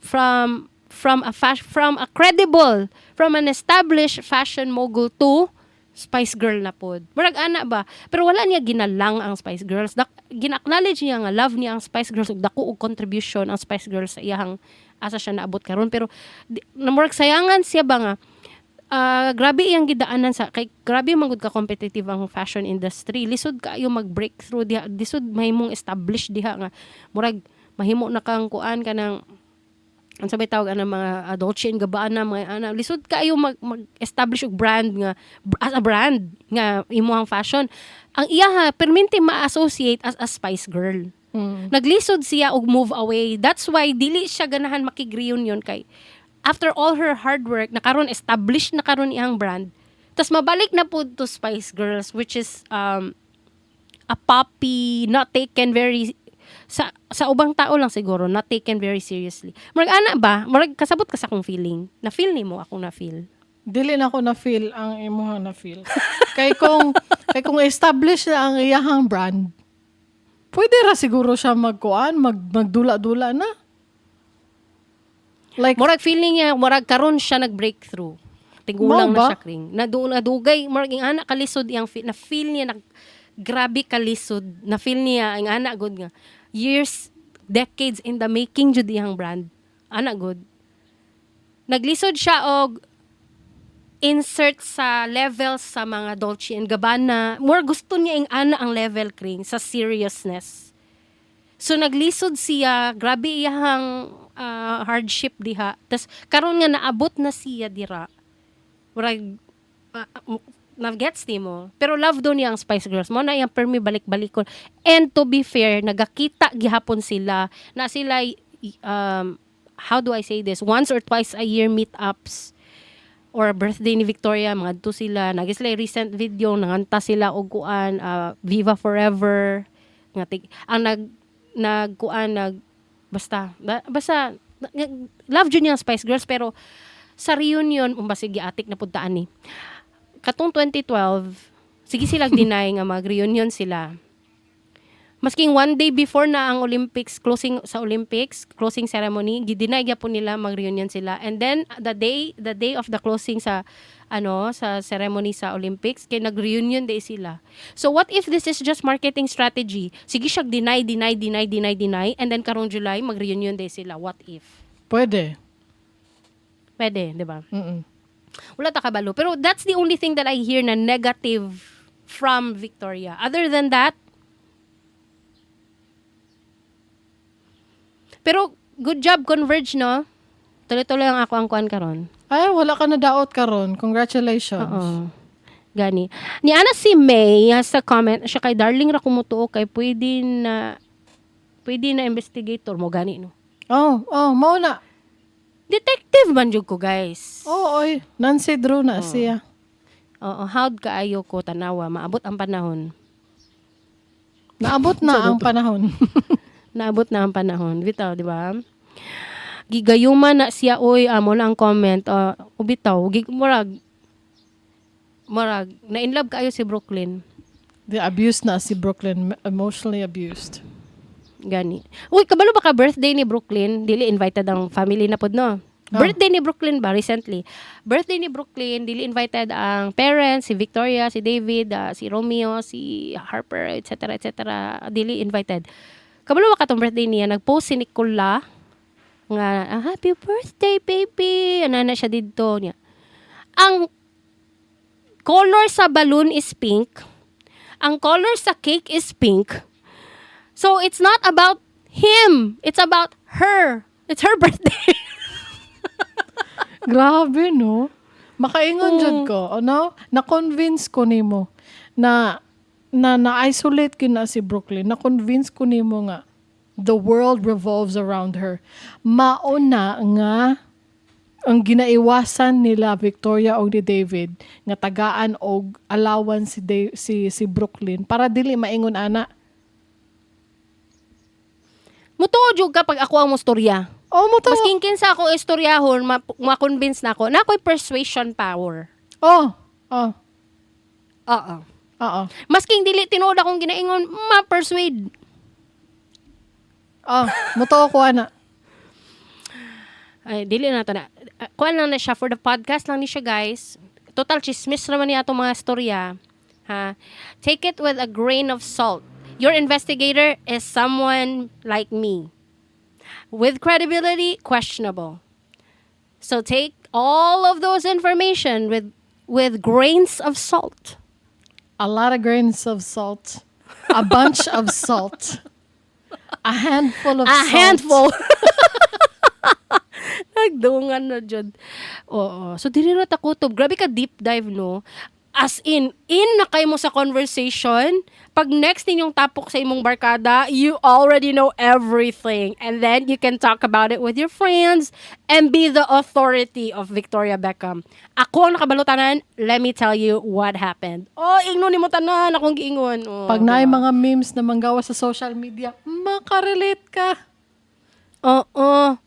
from a credible, from an established fashion mogul to Spice Girl na pod. Murag ana ba? Pero wala niya ginalang ang Spice Girls. Gina-acknowledge niya nga love niya ang Spice Girls ug dako og contribution ang Spice Girls sa iyahang asa siya naabot karon, pero na murag sayangan siya ba nga grabe iyang gidaanan sa kay grabe man gud ka competitive ang fashion industry. Lisod kaayo mag breakthrough diha, lisod mahimong establish diha nga murag mahimo na kang kuan, kanang ang sabay tawag ana, mga Dolce and Gabbana, mga ana. Lisod kaayo mag-establish og brand nga as a brand nga imuhang fashion. Ang iyaha perminti ma-associate as a Spice Girl. Naglisod siya og move away. That's why dili siya ganahan makig-reunion kay after all her hard work na karon, established na karon iyang brand, tas mabalik na pud to Spice Girls, which is a poppy, not taken very sa ubang tao lang siguro, not taken very seriously. Murag ana ba? Murag kasabot ka sa akong feeling. Na feel nimo akong na feel? Dili na ako na feel ang imuhang na feel. Kay kung establish na ang iyahang brand, pwede ra siguro siya magkuan, magdula-dula na. Like Murag feeling niya, murag karon siya nag-breakthrough. Tigulang Mao ba? na siya, Kring. Na nadugay, murag ing ana kalisod iyang na feel niya na grabe kalisod. Na feel niya ang ana gud nga years, decades in the making jud iyang brand. Ana gud. Naglisod siya og insert sa level sa mga Dolce and Gabbana. More gusto niya ing ana ang level, Kring, sa seriousness. So naglisod siya, grabe iyahang hardship diha. Tas karon nga naabot na siya dira. Murag na gets nimo. Pero love do niya ang Spice Girls. Mo na iyang permi balik-balikon. And to be fair, nagakita gihapon sila na sila, how do I say this? Once or twice a year meetups or birthday ni Victoria, mga sila. Nagi sila recent video, nanganta sila og kuan, Viva Forever. Nga ang nag nagkuan nag basta basta love jud niya ang Spice Girls, pero sa reunion basig giatik na pud taan ni katong 2012, sige sila deny nga mag-reunion sila. Masking one day before na ang Olympics, closing sa Olympics, closing ceremony, gi-deny gyapon nila mag-reunion sila. And then the day of the closing sa ano, sa ceremony sa Olympics, kay nag-reunion day sila. So what if this is just marketing strategy? Sige siya deny, deny, deny, deny, deny, and then karong July mag-reunion day sila. What if? Pwede. Pwede, di ba? Mm. Wala ta kabalo. Pero that's the only thing that I hear na negative from Victoria. Other than that, pero good job, Converge, no? Tuloy-tuloy ang ako ang kuan karon. Ay, wala ka na daot karon. Congratulations. Oo. Gani. Ni ana si May sa comment, siya kay darling ra kumutuo kay pwede na investigator mo gani, no. Oh, mao na. Detective man jud ko, guys. Oh, oy. Nancy Drew na siya. Oo, how'd kaayo ko tanawa, maabot ang panahon. Naabot na ang panahon. Naabot na ang panahon. Bitaw, di ba? Gigayuma na siya, oy, amo na ang comment. Bitaw, murag, murag, na in love kaayo si Brooklyn. The abused na si Brooklyn. Emotionally abused. Gani. Uy, kabalo ba ka birthday ni Brooklyn? Dili invited ang family na pod, no? Ah. Birthday ni Brooklyn ba recently? Birthday ni Brooklyn, dili invited ang parents, si Victoria, si David, si Romeo, si Harper, etc. etc. Dili invited. Kabalo ba katong birthday niya? Nagpost si Nicola nga "Happy birthday, baby." Ana na siya didto niya. Ang color sa balloon is pink. Ang color sa cake is pink. So it's not about him. It's about her. It's her birthday. Grabe, no? Makaingon jud ko, ano? Na-convince ko nimo na na na-isolate kina si Brooklyn. Na-convince ko nimo nga the world revolves around her. Mao na nga ang ginaiwasan nila Victoria og ni David nga tagaan og allowance si si si Brooklyn para dili maingon ana. Mutuo jud ka pag ako ang mostorya. Oh, mo to. Masking kinsa ako istoryahon, ma-convince na ako. Na ako'y persuasion power. Oh. Oo. Oo. Masking dili tinuod akong ginaingon, ma-persuade. Oh, mutuo ko ana. Ay, dili na to na. Kuan lang na siya for the podcast lang ni siya, guys. Total chismis naman niya atong mga storya. Ha? Take it with a grain of salt. Your investigator is someone like me. With credibility, questionable. So take all of those information with grains of salt. A lot of grains of salt. A bunch of salt. A handful of A salt. handful. Nagdungan na jud. Oo. So dili na ta kutob. Grabe ka deep dive, no? As in na kay mo sa conversation. Pag next ninyong tapok sa imong barkada, you already know everything. And then you can talk about it with your friends and be the authority of Victoria Beckham. Ako ang nakabalo tanan, let me tell you what happened. Oh, ingnon nimo tanan akong giingon. Oh, Pag naay diba? mga memes na manggawa sa social media, makarelate ka. Oo.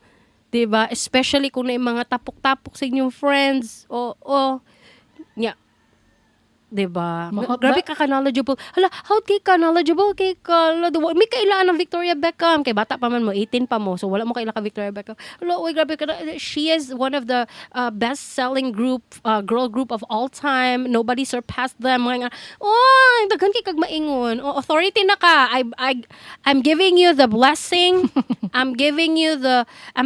'Di ba? Especially kung naay mga tapok-tapok sa inyong friends. Oo. Nya. 'Di ba? Mahot Grabe ba? ka ka-knowledgeable. Hala, how kay ka knowledgeable kay ka? Hala, may kailaan ng Victoria Beckham. Kay bata pa man mo, 18 pa mo. So wala mo kaila ka Victoria Beckham. Hala, uy, grabe ka na. She is one of the best-selling group, girl group of all time. Nobody surpassed them. Mga oh, daghan kay kag maingon. Oh, authority na ka. I'm giving you the blessing. I'm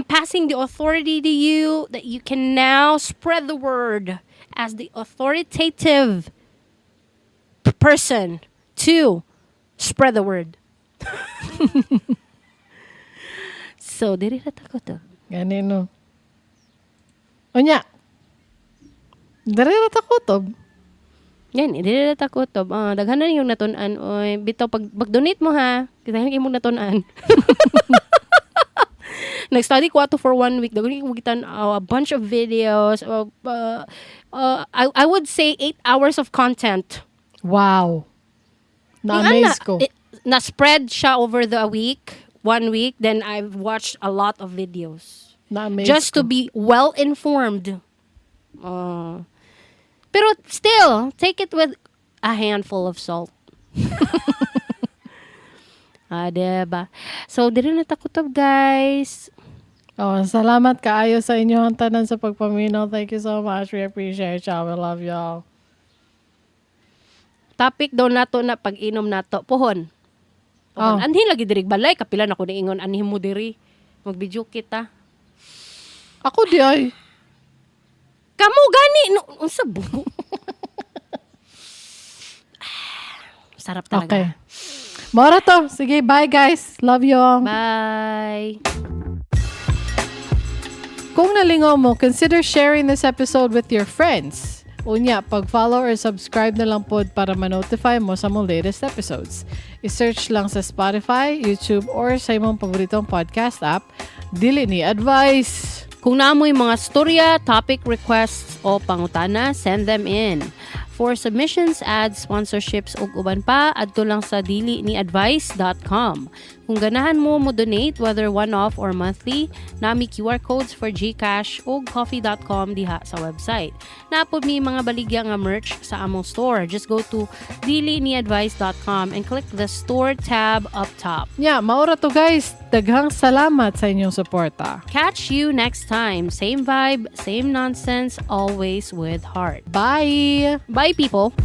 passing the authority to you that you can now spread the word as the authoritative person to spread the word. So, diri na ta to. Gani no. Unya. Diri ra ta kutob. Yan, diri na ta kutob. Ah, daghan na yung natun-an. Oy, bitaw pag donate mo ha. Daghan imong natun-an. Nag-study ko ato for one week. Daghan kay gitan a bunch of videos. I would say 8 hours of content. Wow. Yung Na-amaze ana, ko. Na-spread siya over the week, one week, then I've watched a lot of videos. Na-amaze Just to ko. be well informed. Pero still, take it with a handful of salt. Ah, diba? So, diri na ta kutob, guys. Oh, salamat kaayo sa inyong tanan sa pagpaminaw. Thank you so much. We appreciate y'all. We love y'all. Topic daw nato na pag-inom nato. Pohon. Pohon. Oh. Anhin lagi diri balay kapila na ko niingon anhin mo diri. Magbidyo kita. Ako di ay. Kamo gani no, unsa bugo? Sarap talaga. Okay. Mao ra to. Sige, bye guys. Love you all. Bye. Kung nalingaw mo, consider sharing this episode with your friends. Unya, pag-follow or subscribe na lang pod para ma-notify mo sa mong latest episodes. I-search lang sa Spotify, YouTube, or sa imong paboritong podcast app, Dili Ni Advice. Kung naa moy mga storya, topic requests o pangutana, send them in. For submissions, ads, sponsorships ug uban pa, adto lang sa diliniadvice.com. Kung ganahan mo mo donate whether one-off or monthly, naa mi QR codes for GCash ug ko-fi.com diha sa website. Naa pod mi mga baligya nga merch sa among store. Just go to diliniadvice.com and click the store tab up top. Nya, mao ra to guys. Daghang salamat sa inyong suporta. Catch you next time. Same vibe, same nonsense, always with heart. Bye! Bye, people.